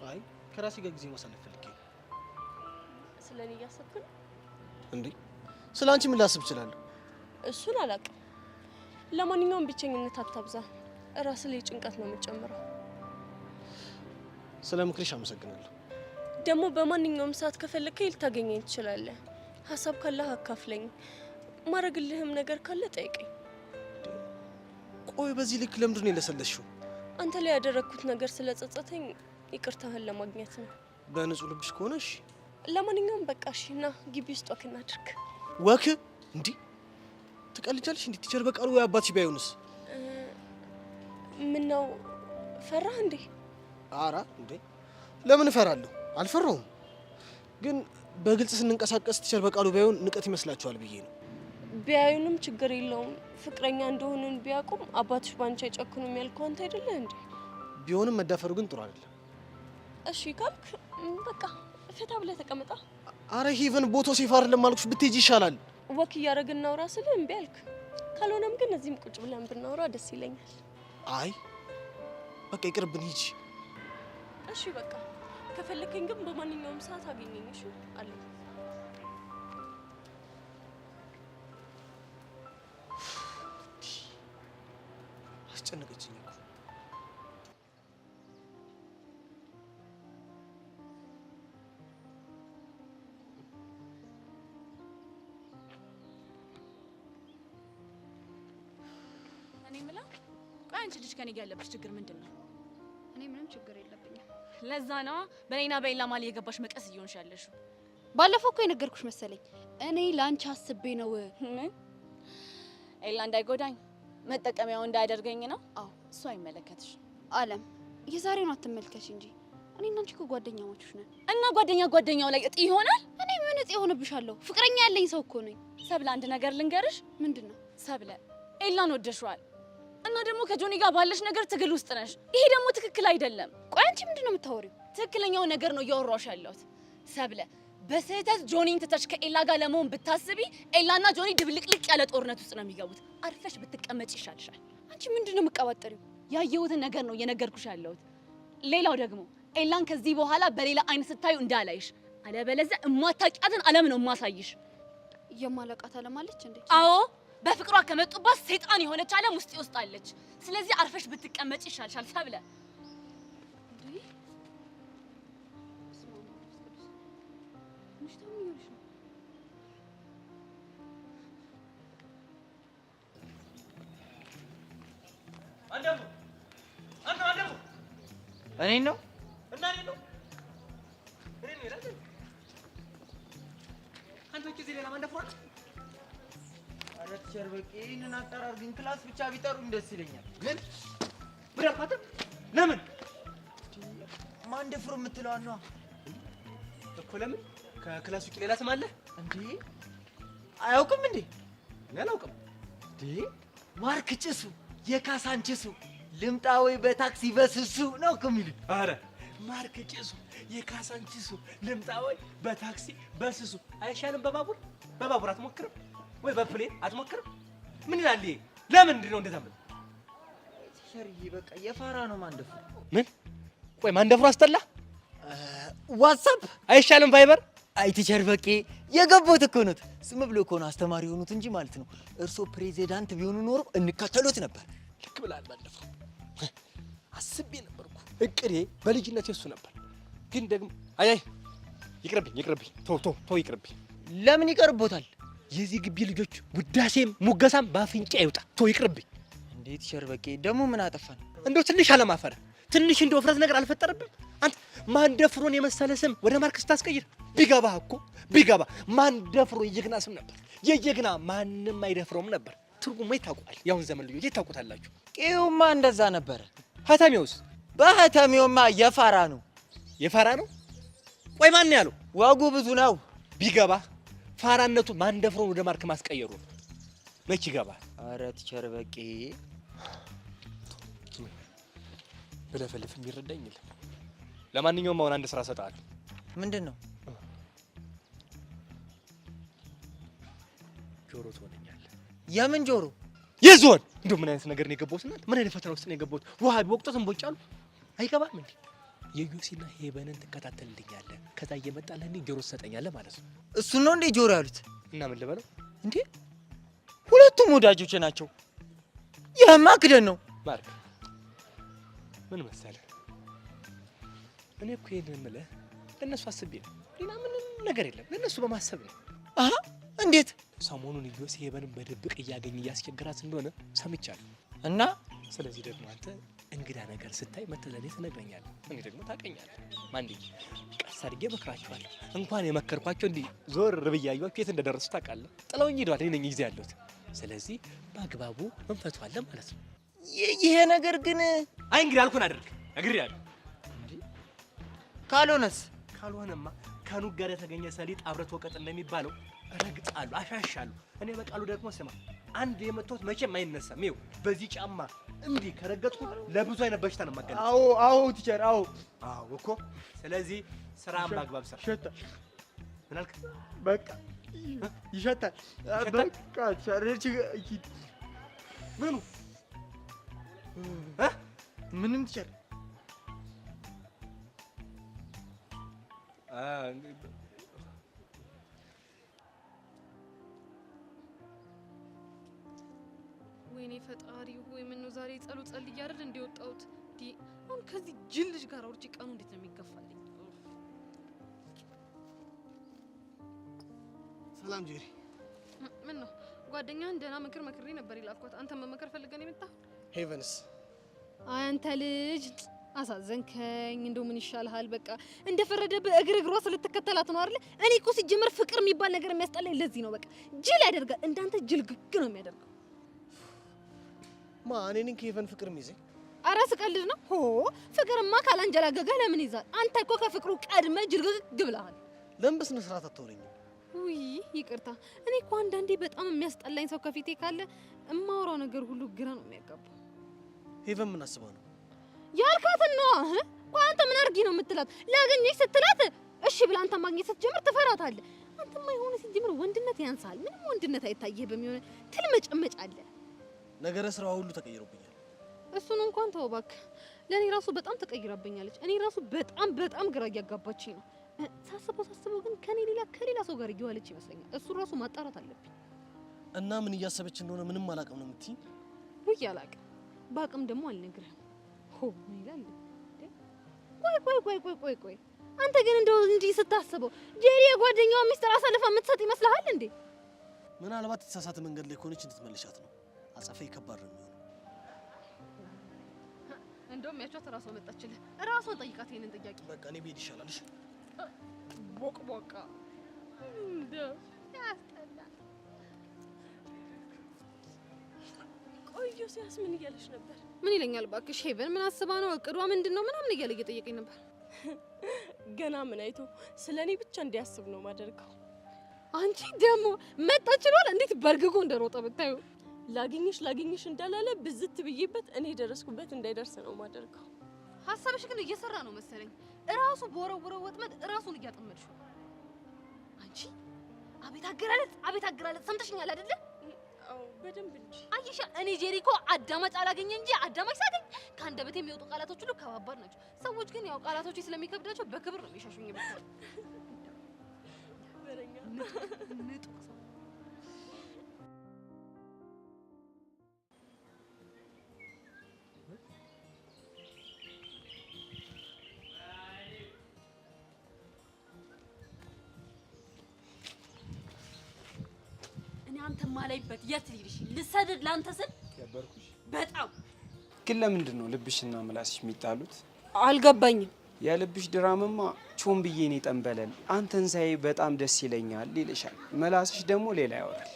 አይ ከራሴ ጋር ጊዜ ማሳለፍ ፈልጌ ነው። ስለ እኔ እያሰብክ ነው እንዴ? ስለ አንቺ ምን ላስብ እችላለሁ? እሱን አላውቅም። ለማንኛውም ብቸኝነት አታብዛ፣ ራስ ላይ ጭንቀት ነው የምትጨምረው። ስለ ምክርሽ አመሰግናለሁ። ደግሞ በማንኛውም ሰዓት ከፈለግከኝ ልታገኘኝ ትችላለህ። ሀሳብ ካለህ አካፍለኝ፣ ማድረግልህም ነገር ካለ ጠይቀኝ። ቆይ በዚህ ልክ ለምንድን ነው የለሰለስሽው? አንተ ላይ ያደረግኩት ነገር ስለጸጸተኝ ይቅርታህን ለማግኘት ነው። በንጹህ ልብሽ ከሆነ እሺ። ለማንኛውም በቃ እሺ፣ ና ግቢ ውስጥ walk እናድርግ። Walk? እንዲህ ትቀልጃለሽ? እንዴ teacher በቃሉ ወይ አባትሽ ቢያዩንስ? ምን ነው ፈራህ እንዴ? አራ እንዴ ለምን እፈራለሁ? አልፈራሁም። ግን በግልጽ ስንንቀሳቀስ teacher በቃሉ ቢያዩን ንቀት ይመስላችኋል ብዬ ነው። ቢያዩንም ችግር የለውም። ፍቅረኛ እንደሆንን ቢያውቁም አባትሽ ባንቺ አይጨክኑም ያልከው አንተ አይደለህ እንዴ? ቢሆንም መዳፈሩ ግን ጥሩ አይደለም። እሺ ካልክ በቃ ፈታ ብለህ ተቀመጣ። አረ ሄቨን ቦታው safe አይደለም አልኩሽ፣ ብትሄጂ ይሻላል። Walk እያደረግን እናውራ ስልህ እምቢ አልክ። ካልሆነም ግን እዚህም ቁጭ ብለን ብናወራ ደስ ይለኛል። አይ በቃ ይቅርብን፣ ሂጂ። እሺ በቃ ከፈለከኝ ግን በማንኛውም ሰዓት አገኘኝ። እሺ አለ። አስጨነቀችኝ እኮ። እኔ የምለው ቆይ አንቺ ልጅ ከኔ ጋር ያለብሽ ችግር ምንድን ነው? እኔ ምንም ችግር የለብኝም። ለዛ ነዋ በእኔና በኤላ መሀል እየገባሽ መቀስ እየሆንሽ ያለሽው። ባለፈው እኮ የነገርኩሽ መሰለኝ። እኔ ላንቺ አስቤ ነው። ምን ኤላ እንዳይጎዳኝ መጠቀሚያው እንዳያደርገኝ ነው? አዎ እሱ አይመለከትሽ። አለም የዛሬውን አትመልከች እንጂ እኔ እና አንቺ እኮ ጓደኛሞች ነን። እና ጓደኛ ጓደኛው ላይ እጢ ይሆናል? እኔ ምን እጢ ሆንብሻለሁ? ፍቅረኛ ያለኝ ሰው እኮ ነኝ። ሰብለ አንድ ነገር ልንገርሽ። ምንድን ነው? ሰብለ ኤላን ወደሽዋል እና ደግሞ ከጆኒ ጋር ባለሽ ነገር ትግል ውስጥ ነሽ። ይሄ ደግሞ ትክክል አይደለም። ቆይ አንቺ ምንድን ነው የምታወሪው? ትክክለኛው ነገር ነው እያወራሁሽ ያለሁት። ሰብለ በስህተት ጆኒን ትተሽ ከኤላ ጋር ለመሆን ብታስቢ ኤላና ጆኒ ድብልቅልቅ ያለ ጦርነት ውስጥ ነው የሚገቡት። አርፈሽ ብትቀመጪ ይሻልሻል። አንቺ ምንድን ነው የምትቀባጠሪው? ያየሁትን ነገር ነው እየነገርኩሽ ያለሁት። ሌላው ደግሞ ኤላን ከዚህ በኋላ በሌላ አይን ስታዩ እንዳላይሽ፣ አለበለዚያ እማታውቂያትን ዓለም ነው የማሳይሽ። የማላውቃት ዓለም አለች እንዴ? አዎ በፍቅሯ ከመጡባት ሰይጣን የሆነች ዓለም ውስጥ ይወስጣለች። ስለዚህ አርፈሽ ብትቀመጪ ይሻልሻል ሰብለ። እኔን ነው እና እኔን ነው እኔን ነው ይላል። አንተ ውጭ እዚህ ሌላ ማን ደፍሯል? ኧረ teacher በቃ ይሄንን አጠራር ግን class ብቻ ቢጠሩኝ ደስ ይለኛል። ግን ምን አልኩህ አንተ? ለምን ማን ደፍሮ የምትለዋን ነዋ እኮ። ለምን ከ class ውጭ ሌላ ስም አለ እንዴ? አያውቅም እንዴ? እኔ አላውቅም። እንዴ ማርክ ጭሱ የካሳንችሱ ልምጣ ወይ በታክሲ በስሱ ነው እኮ የሚሉኝ። ኧረ ማርክ ጭሱ የካሳንችሱ ልምጣ ወይ በታክሲ በስሱ አይሻልም? በባቡር በባቡር አትሞክርም ወይ በ plane አትሞክርም? ምን ይላል ይሄ? ለምንድን ነው እንደዛ የምልህ? teacher ዬ በቃ የፋራ ነው ማን ደፍሮ። ምን? ቆይ ማን ደፍሮ አስጠላ? ዋትስአፕ አይሻልም? ቫይበር? አይ teacher በቄ የገቡት እኮ ነው። ዝም ብሎ እኮ ነው አስተማሪ የሆኑት እንጂ ማለት ነው። እርሶ ፕሬዚዳንት ቢሆኑ ኖሮ እንከተሎት ነበር። ልክ ብለሃል። ባለፈው አስቤ ነበርኩ። እቅዴ በልጅነት የሱ ነበር። ግን ደግሞ አይ አይ ይቅርብኝ፣ ይቅርብኝ፣ ቶ ቶ ቶ ይቅርብኝ። ለምን ይቀርቦታል? የዚህ ግቢ ልጆች ውዳሴም ሙገሳም በአፍንጫ ይውጣ። ቶ ይቅርብኝ። እንዴ teacher በቄ ደግሞ ምን አጠፋን? እንደው ትንሽ አለማፈር፣ ትንሽ እንደው ውፍረት ነገር አልፈጠረብም? አንተ ማንደፍሮን የመሰለ ስም ወደ ማርክ ስታስቀይር ቢገባ እኮ ቢገባ ማንደፍሮ የጀግና ስም ነበር። የጀግና ማንም አይደፍረውም ነበር። ትርጉሙ ይታውቃል። የአሁን ዘመን ልጆች የታውቁታላችሁ። ቄውማ እንደዛ ነበረ። ሀታሚውስ? በሀታሚውማ የፋራ ነው። የፋራ ነው? ቆይ ማን ያለው? ዋጉ ብዙ ነው። ቢገባ ፋራነቱ ማንደፍሮን ወደ ማርክ ማስቀየሩ ነው። መች ይገባል? ኧረ teacher በቄ ብለፈልፍ የሚረዳኝ የለም። ለማንኛውም አሁን አንድ ስራ እሰጥሃለሁ። ምንድን ነው? ጆሮ ትሆነኛለህ። የምን ጆሮ? የዞን እንደው ምን አይነት ነገር ነው የገባሁት? እናንተ ምን አይነት ፈተና ውስጥ ነው የገባሁት? ውሃ ቢወቅጡት እምቦጭ አሉ። አይገባም እንዴ? የዮሲና ሄበንን ትከታተልልኛለህ። ከዛ እየመጣልህ ጆሮ ትሰጠኛለህ ማለት ነው። እሱን ነው እንዴ ጆሮ ያሉት? እና ምን ልበለው እንዴ? ሁለቱም ወዳጆቼ ናቸው። ይህማ ክደን ነው። ማርክ ምን መሰለህ፣ እኔ እኮ ይሄንን የምልህ ለእነሱ አስቤ ነው። ሌላ ምንም ነገር የለም። ለእነሱ በማሰብ ነው። አሃ እንዴት? ሰሞኑን ዮሲ ሄበንን በድብቅ እያገኘ እያስቸገራት እንደሆነ ሰምቻለሁ። እና ስለዚህ ደግሞ አንተ እንግዳ ነገር ስታይ መተህ ለእኔ ትነግረኛለህ። እኔ ደግሞ ታውቀኛለህ። ማንዴ ቀስ አድርጌ እመክራቸዋለሁ። እንኳን የመከርኳቸው እንዲህ ዞር ብዬ አየኋቸው የት እንደደረሱ ታውቃለህ። ጥለውኝ ሄደዋል። እኔ ነኝ ጊዜ ያለሁት። ስለዚህ በአግባቡ እንፈተዋለን ማለት ነው። ይሄ ነገር ግን አይ እንግዲህ አልኩህን አድርግ እነግርሃለሁ። ካልሆነስ? ካልሆነማ ከኑግ ጋር የተገኘ ሰሊጥ አብረህ ወቀጥ እንደሚባለው እረግጣለሁ፣ አሻሻለሁ። እኔ በቃሉ ደግሞ ስማ፣ አንድ የመታሁት መቼም አይነሳም። ይኸው በዚህ ጫማ እንዲህ ከረገጥኩ ለብዙ አይነት በሽታ ነው የማጋለጠው። አዎ አዎ teacher፣ አዎ አዎ እኮ። ስለዚህ ስራን በአግባብ ስራ። ይሸታል። ምን አልክ? በቃ ይሸታል። በቃ teacher፣ ምኑ ምንም teacher። ወይኔ ፈጣሪ ሆይ፣ ምነው ዛሬ ጸሎት ጸልዬ አይደል እንደ ወጣሁት? አሁን ከዚህ ጅል ልጅ ጋር አውርቼ ቀኑ እንዴት ነው የሚገፋልኝ? ሰላም ጄሪ። ምን ነው ጓደኛህን ደህና ምክር መክሬ ነበር የላኳት። አንተ መመከር ፈልገን የመጣህ? ሄቨንስ አይ አንተ ልጅ አሳዘንከኝ። እንደው ምን ይሻልሃል? በቃ እንደፈረደብህ እግር እግሯ ስለተከተላት ነው አይደል? እኔ እኮ ሲጀመር ፍቅር የሚባል ነገር የሚያስጠላኝ ለዚህ ነው። በቃ ጅል ያደርጋል። እንዳንተ ጅል ግግ ነው የሚያደርገው። ማ እኔ ነኝ ከሄቨን ፍቅር የሚይዘኝ? ኧረ ስቀልድ ነው። ሆ ፍቅርማ ካላንጀላገገ ለምን ይዛል? አንተ እኮ ከፍቅሩ ቀድመህ ጅል ግግ ብለሃል። ለምን በስነ ስርዓት አታወሪኝም? ውይ ይቅርታ። እኔ እኮ አንዳንዴ በጣም የሚያስጠላኝ ሰው ከፊቴ ካለ እማወራው ነገር ሁሉ ግራ ነው የሚያጋባው። ሄቨን ምን አስባ ነው ያልካትን ነው? ቆይ አንተ ምን አድርጊ ነው የምትላት? ላገኘሽ ስትላት እሺ ብላ አንተ ማግኘት ስትጀምር ትፈራታለህ። አንተማ የሆነ ሲጀምር ወንድነት ያንሳል። ምንም ወንድነት አይታየህም። የሆነ ትልመጨመጫለህ። ነገረ ስራዋ ሁሉ ተቀይሮብኛል። እሱን እንኳን ተው እባክህ። ለእኔ ራሱ በጣም ተቀይራብኛለች። እኔ ራሱ በጣም በጣም ግራ እያጋባችኝ ነው። ሳስበው ሳስበው ግን ከኔ ሌላ ከሌላ ሰው ጋር እየዋለች ይመስለኛል። እሱን ራሱ ማጣራት አለብኝ። እና ምን እያሰበች እንደሆነ ምንም አላውቅም ነው የምትይኝ? ውይ አላውቅም። በአቅም ደግሞ አልነግርህም። ሆ ምን ይላል? ቆይ ቆይ ቆይ ቆይ ቆይ ቆይ አንተ ግን እንደው እንዲህ ስታስበው ጄሪ የጓደኛዋ ሚስጥር አሳልፋ የምትሰጥ ይመስልሃል እንዴ? ምናልባት የተሳሳተ መንገድ ላይ ከሆነች እንድትመልሻት ነው። አጸፋዬ ከባድ ነው የሚሆነው። እንደውም ያቿት እራሷ መጣችልህ። እራሷን ጠይቃት ይሄንን ጥያቄ። በቃ እኔ ብሄድ ይሻላል። እሺ ቦቅቦቃ እንደው ያስጠላል። ቆይ ዮሲያስ ምን እያለሽ ነበር? ምን ይለኛል እባክሽ። ሄቨን ምን አስባ ነው እቅዷ ምንድን ነው ምናምን እያለ እየጠየቀኝ ነበር። ገና ምን አይቶ ስለኔ ብቻ እንዲያስብ ነው ማደርገው። አንቺ ደግሞ መጣች ይሏል። እንዴት በርግጎ እንደሮጠ ብታዩ። ላግኝሽ ላግኝሽ እንዳላለ ብዝት ብዬበት እኔ የደረስኩበት እንዳይደርስ ነው ማደርገው። ሀሳብሽ ግን እየሰራ ነው መሰለኝ። እራሱ በወረወረው ወጥመድ እራሱን እያጠመድሽው። አንቺ አቤት አገላለጽ፣ አቤት አገላለጽ! ሰምተሽኛል አይደለ? አዎ በደንብ እንጂ። አየሻ እኔ ጄሪኮ አዳማጭ አላገኘ እንጂ አዳማጭ ሳገኝ ከአንደበቴ የሚወጡ ቃላቶች ሁሉ ከባባድ ናቸው። ሰዎች ግን ያው ቃላቶች ስለሚከብዳቸው በክብር ነው የሚሸሹኝ። ብታይ ንጡቅ ሰው። እኔ አንተ ማላይበት የት ልሂድ? ልሰደድ ለአንተ ስል ደበርኩሽ። በጣም ግን ለምንድን ነው ልብሽና ምላስሽ የሚጣሉት? አልገባኝም። የልብሽ ድራምማ ቾም ብዬ እኔ ጠንበለል አንተን ሳይ በጣም ደስ ይለኛል ይልሻል። ምላስሽ ደግሞ ሌላ ያወራል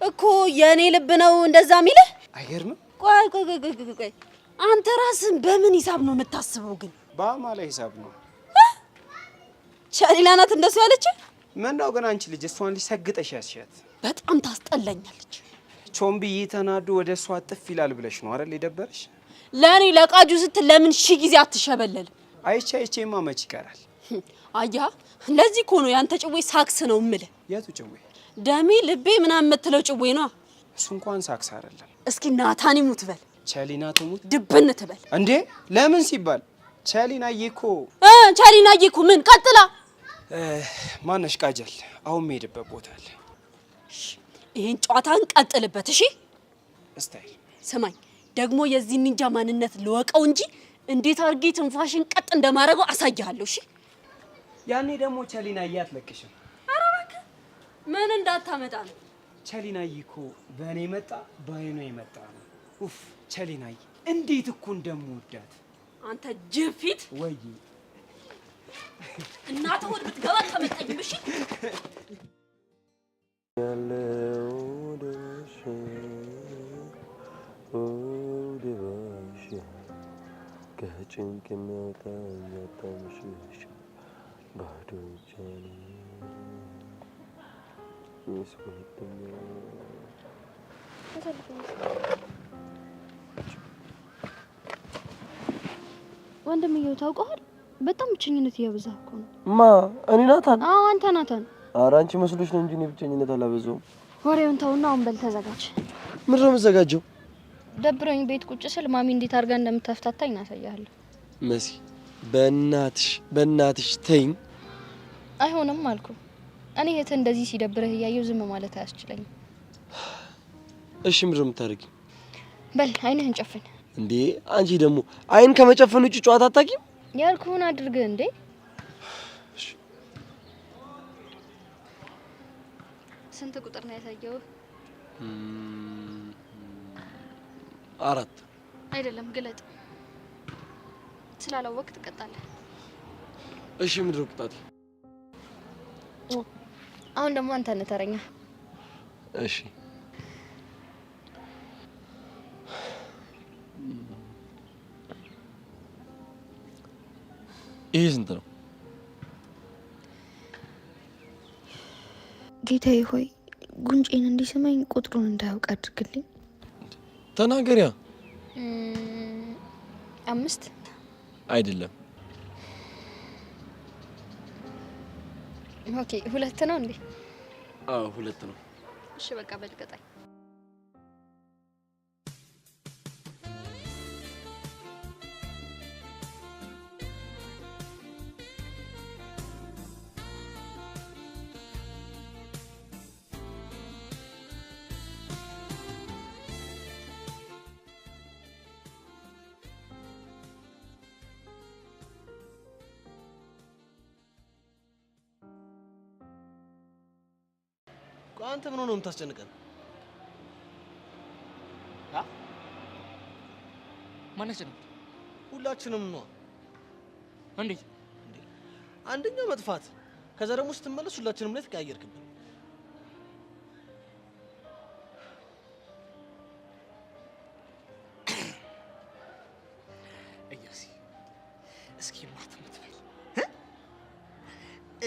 እኮ። የእኔ ልብ ነው እንደዛ የሚልህ? አይገርምም? ቆይ ቆይ ቆይ ቆይ ቆይ፣ አንተ ራስን በምን ሂሳብ ነው የምታስበው ግን? በአማላ ሂሳብ ነው። ቸሊላ ናት እንደሱ ያለች? ምነው ግን አንቺ ልጅ እሷን ልጅ ሰግጠሽ ያስሻት? በጣም ታስጠላኛለች። ቾም ብዬ ተናዶ ወደ እሷ ጥፍ ይላል ብለሽ ነው አይደል የደበረሽ? ለእኔ ለቃጁ ስትል ለምን ሺህ ጊዜ አትሸበለልም? አይቼ አይቼማ መች ይቀራል። አያ ለዚህ እኮ ነው ያንተ ጭዌ ሳክስ ነው የምልህ። የቱ ጭዌ? ደሜ ልቤ ምናምን የምትለው ጭዌ ነዋ። እሱ እንኳን ሳክስ አይደለም። እስኪ ናታን ይሙት በል፣ ቸሊና ትሙት ድብን ትበል። እንዴ ለምን ሲባል ቸሊናዬ እኮ ቸሊናዬ እኮ ምን ቀጥላ ማነሽ ቃጀል፣ አሁን የምሄድበት ቦታ አለ። ይሄን ጨዋታን ቀጥልበት እሺ። style ስማኝ ደግሞ የዚህ ኒንጃ ማንነት ልወቀው እንጂ እንዴት አድርጌ ትንፋሽን ቀጥ እንደማደርገው አሳይሃለሁ። እሺ ያኔ ደግሞ ቸሊናዬ አትለቅሽም። ኧረ እባክህ ምን እንዳታመጣ ነው። ቸሊናዬ እኮ በእኔ መጣ በአይኗ የመጣ ነው። ኡፍ ቸሊናዬ እንዴት እኮ እንደምወዳት። አንተ ጅብ ፊት! ወይ እናትህ ሆድ ብትገባ አታመልጠኝም። እሺ። ያለው ደባሽ ደባሽ ከጭንቅ የሚያወጣኝ አጣምሽሽ ባዶ እጄን ሚስ ጓደኛ። ወንድምየው ታውቀዋል? በጣም ብቸኝነት እያበዛህ እኮ ነው። ማ? እኔ ናታን? አዎ አንተ ናታን። ኧረ አንቺ መስሎሽ ነው እንጂ እኔ ብቸኝነት አላበዛውም። ወሬውን ተውና አሁን በል ተዘጋጅ። ምንድን ነው የምዘጋጀው? ደብረኝ ቤት ቁጭ ስል ማሚ እንዴት አድርጋ እንደምታፍታታኝ እናሳያለሁ። መሲ በእናትሽ በእናትሽ ተይኝ። አይሆንም አልኩ። እኔ እህትህ እንደዚህ ሲደብርህ እያየሁ ዝም ማለት አያስችለኝም። እሺ ምንድን ነው የምታደርጊው? በል አይንህን ጨፍን። እንዴ አንቺ ደግሞ አይን ከመጨፈን ውጭ ጨዋታ አታውቂም? ያልኩህን አድርግ እንዴ። ስንት ቁጥር ነው ያሳየው? 4። አይደለም ግለጥ። ስላላወቅ ትቀጣለህ። እሺ ምንድን ነው ቅጣቴ? አሁን ደግሞ አንተ ነህ ተረኛ። እሺ ይሄ ስንት ነው? ጌታዬ ሆይ ጉንጬን እንዲስመኝ ቁጥሩን እንዳያውቅ አድርግልኝ። ተናገሪያ። 5። አይደለም። Okay 2 ነው እንዴ? አዎ 2 ነው። እሺ በቃ በል ቀጣይ። አንተ ምን ሆነህ ነው የምታስጨንቀን? ማን ያስጨንቁት? ሁላችንም ነዋ። እንዴት? አንደኛው መጥፋት፣ ከዛ ደግሞ ስትመለስ ሁላችንም ላይ ተቀያየርክብን። እዮሲ እስኪ ማት ምትበል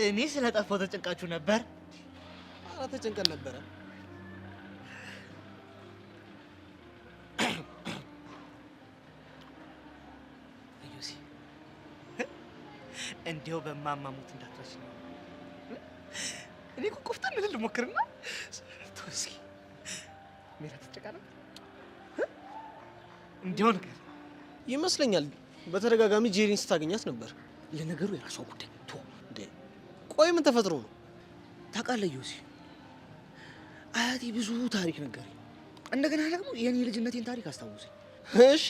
እኔ ስለጠፋሁ ተጨንቃችሁ ነበር? ኧረ ተጨንቀን ነበረ። እዮሲ እንዲያው በማማሙት እንዳትረሽ ነው። እኔ እኮ ቆፍጠን ልል ልሞክርና ተው እስኪ ሜላት ትጨቃ ነበር እንዲያው ነገር ይመስለኛል። በተደጋጋሚ ጄሪን ስታገኛት ነበር። ለነገሩ የራሷ ጉዳይ። ቶ እንዴ ቆይ ምን ተፈጥሮ ነው? ታውቃለህ ዮሲ፣ አያቴ ብዙ ታሪክ ነገረኝ። እንደገና ደግሞ የኔ ልጅነቴን ታሪክ አስታወሰኝ። እሺ።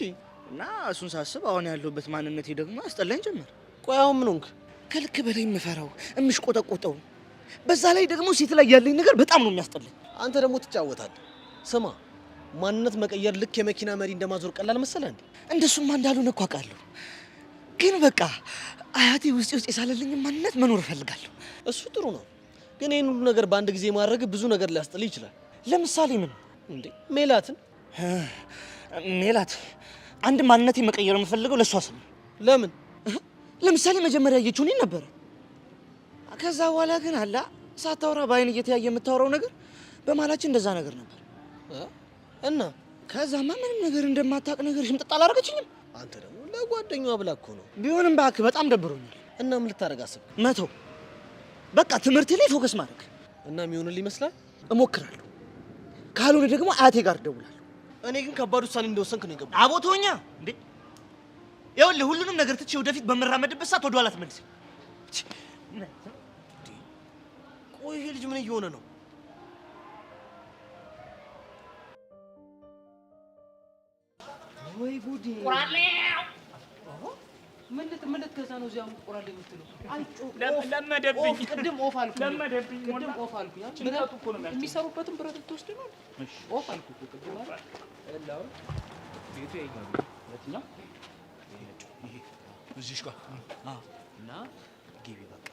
እና እሱን ሳስብ አሁን ያለሁበት ማንነቴ ደግሞ አስጠላኝ ጀመር። ቆይ አሁን ምን ሆንክ? ከልክ በላይ የምፈራው የምሽቆጠቆጠው፣ በዛ ላይ ደግሞ ሴት ላይ ያለኝ ነገር በጣም ነው የሚያስጠላኝ። አንተ ደግሞ ትጫወታለህ። ስማ ማንነት መቀየር ልክ የመኪና መሪ እንደማዞር ቀላል መሰለህ እንዴ? እንደሱማ እንዳልሆነ እኮ አውቃለሁ። ግን በቃ አያቴ ውስጤ ውስጥ የሳለልኝ ማንነት መኖር እፈልጋለሁ። እሱ ጥሩ ነው፣ ግን ይሄን ሁሉ ነገር በአንድ ጊዜ ማድረግ ብዙ ነገር ሊያስጥልህ ይችላል። ለምሳሌ ምን? እንዴ ሜላትን። ሜላት አንድ ማንነቴ መቀየር የምፈልገው ለሷ ስል ነው። ለምን? ለምሳሌ መጀመሪያ ያየችው እኔን ነበረ። ከዛ በኋላ ግን አላ ሳታወራ በአይን እየተያየ የምታወራው ነገር በመሀላችን እንደዛ ነገር ነበር። እና ከዛማ ምንም ነገር እንደማታውቅ ነገር ሽምጥጥ አላደረገችኝም። አንተ ደግሞ ለጓደኛዋ ብላ እኮ ነው። ቢሆንም እባክህ በጣም ደብሮኛል። እና ምን ልታደርግ አሰብክ? መተው በቃ ትምህርቴ ላይ focus ማድረግ። እና የሚሆንልህ ይመስላል? እሞክራለሁ። ካልሆነ ደግሞ አያቴ ጋር እደውላለሁ። እኔ ግን ከባድ ውሳኔ እንደወሰንክ ነው የገባኝ። አቦ ተወኛ እንዴ! ይኸውልህ ሁሉንም ነገር ትቼ ወደፊት በምራመድበት ሰዓት ወደኋላ አትመልሰኝ። ቆይ ይሄ ልጅ ምን እየሆነ ነው? ወይ ጉዴ! ቁራሌው! ምን ልትገዛ ነው እዚያ ቁራሌ የምትለው? ለመደብኝ። off፣ ቅድም off አልኩኝ። ለመደብኝ። ቅድም off አልኩኝ። አንቺ ጭንቀቱ እኮ ነው የሚያስጨንቀው። የሚሰሩበትን ብረት ልትወስድ ነው? off አልኩህ እኮ ቅድም አይደል? ይኸውልህ አሁን ቤቱ የእኛ ቤት ነው። የትኛው? ይሄ ነጩ፣ ይሄ እዚሽ ጋር እና ግቢ በቃ።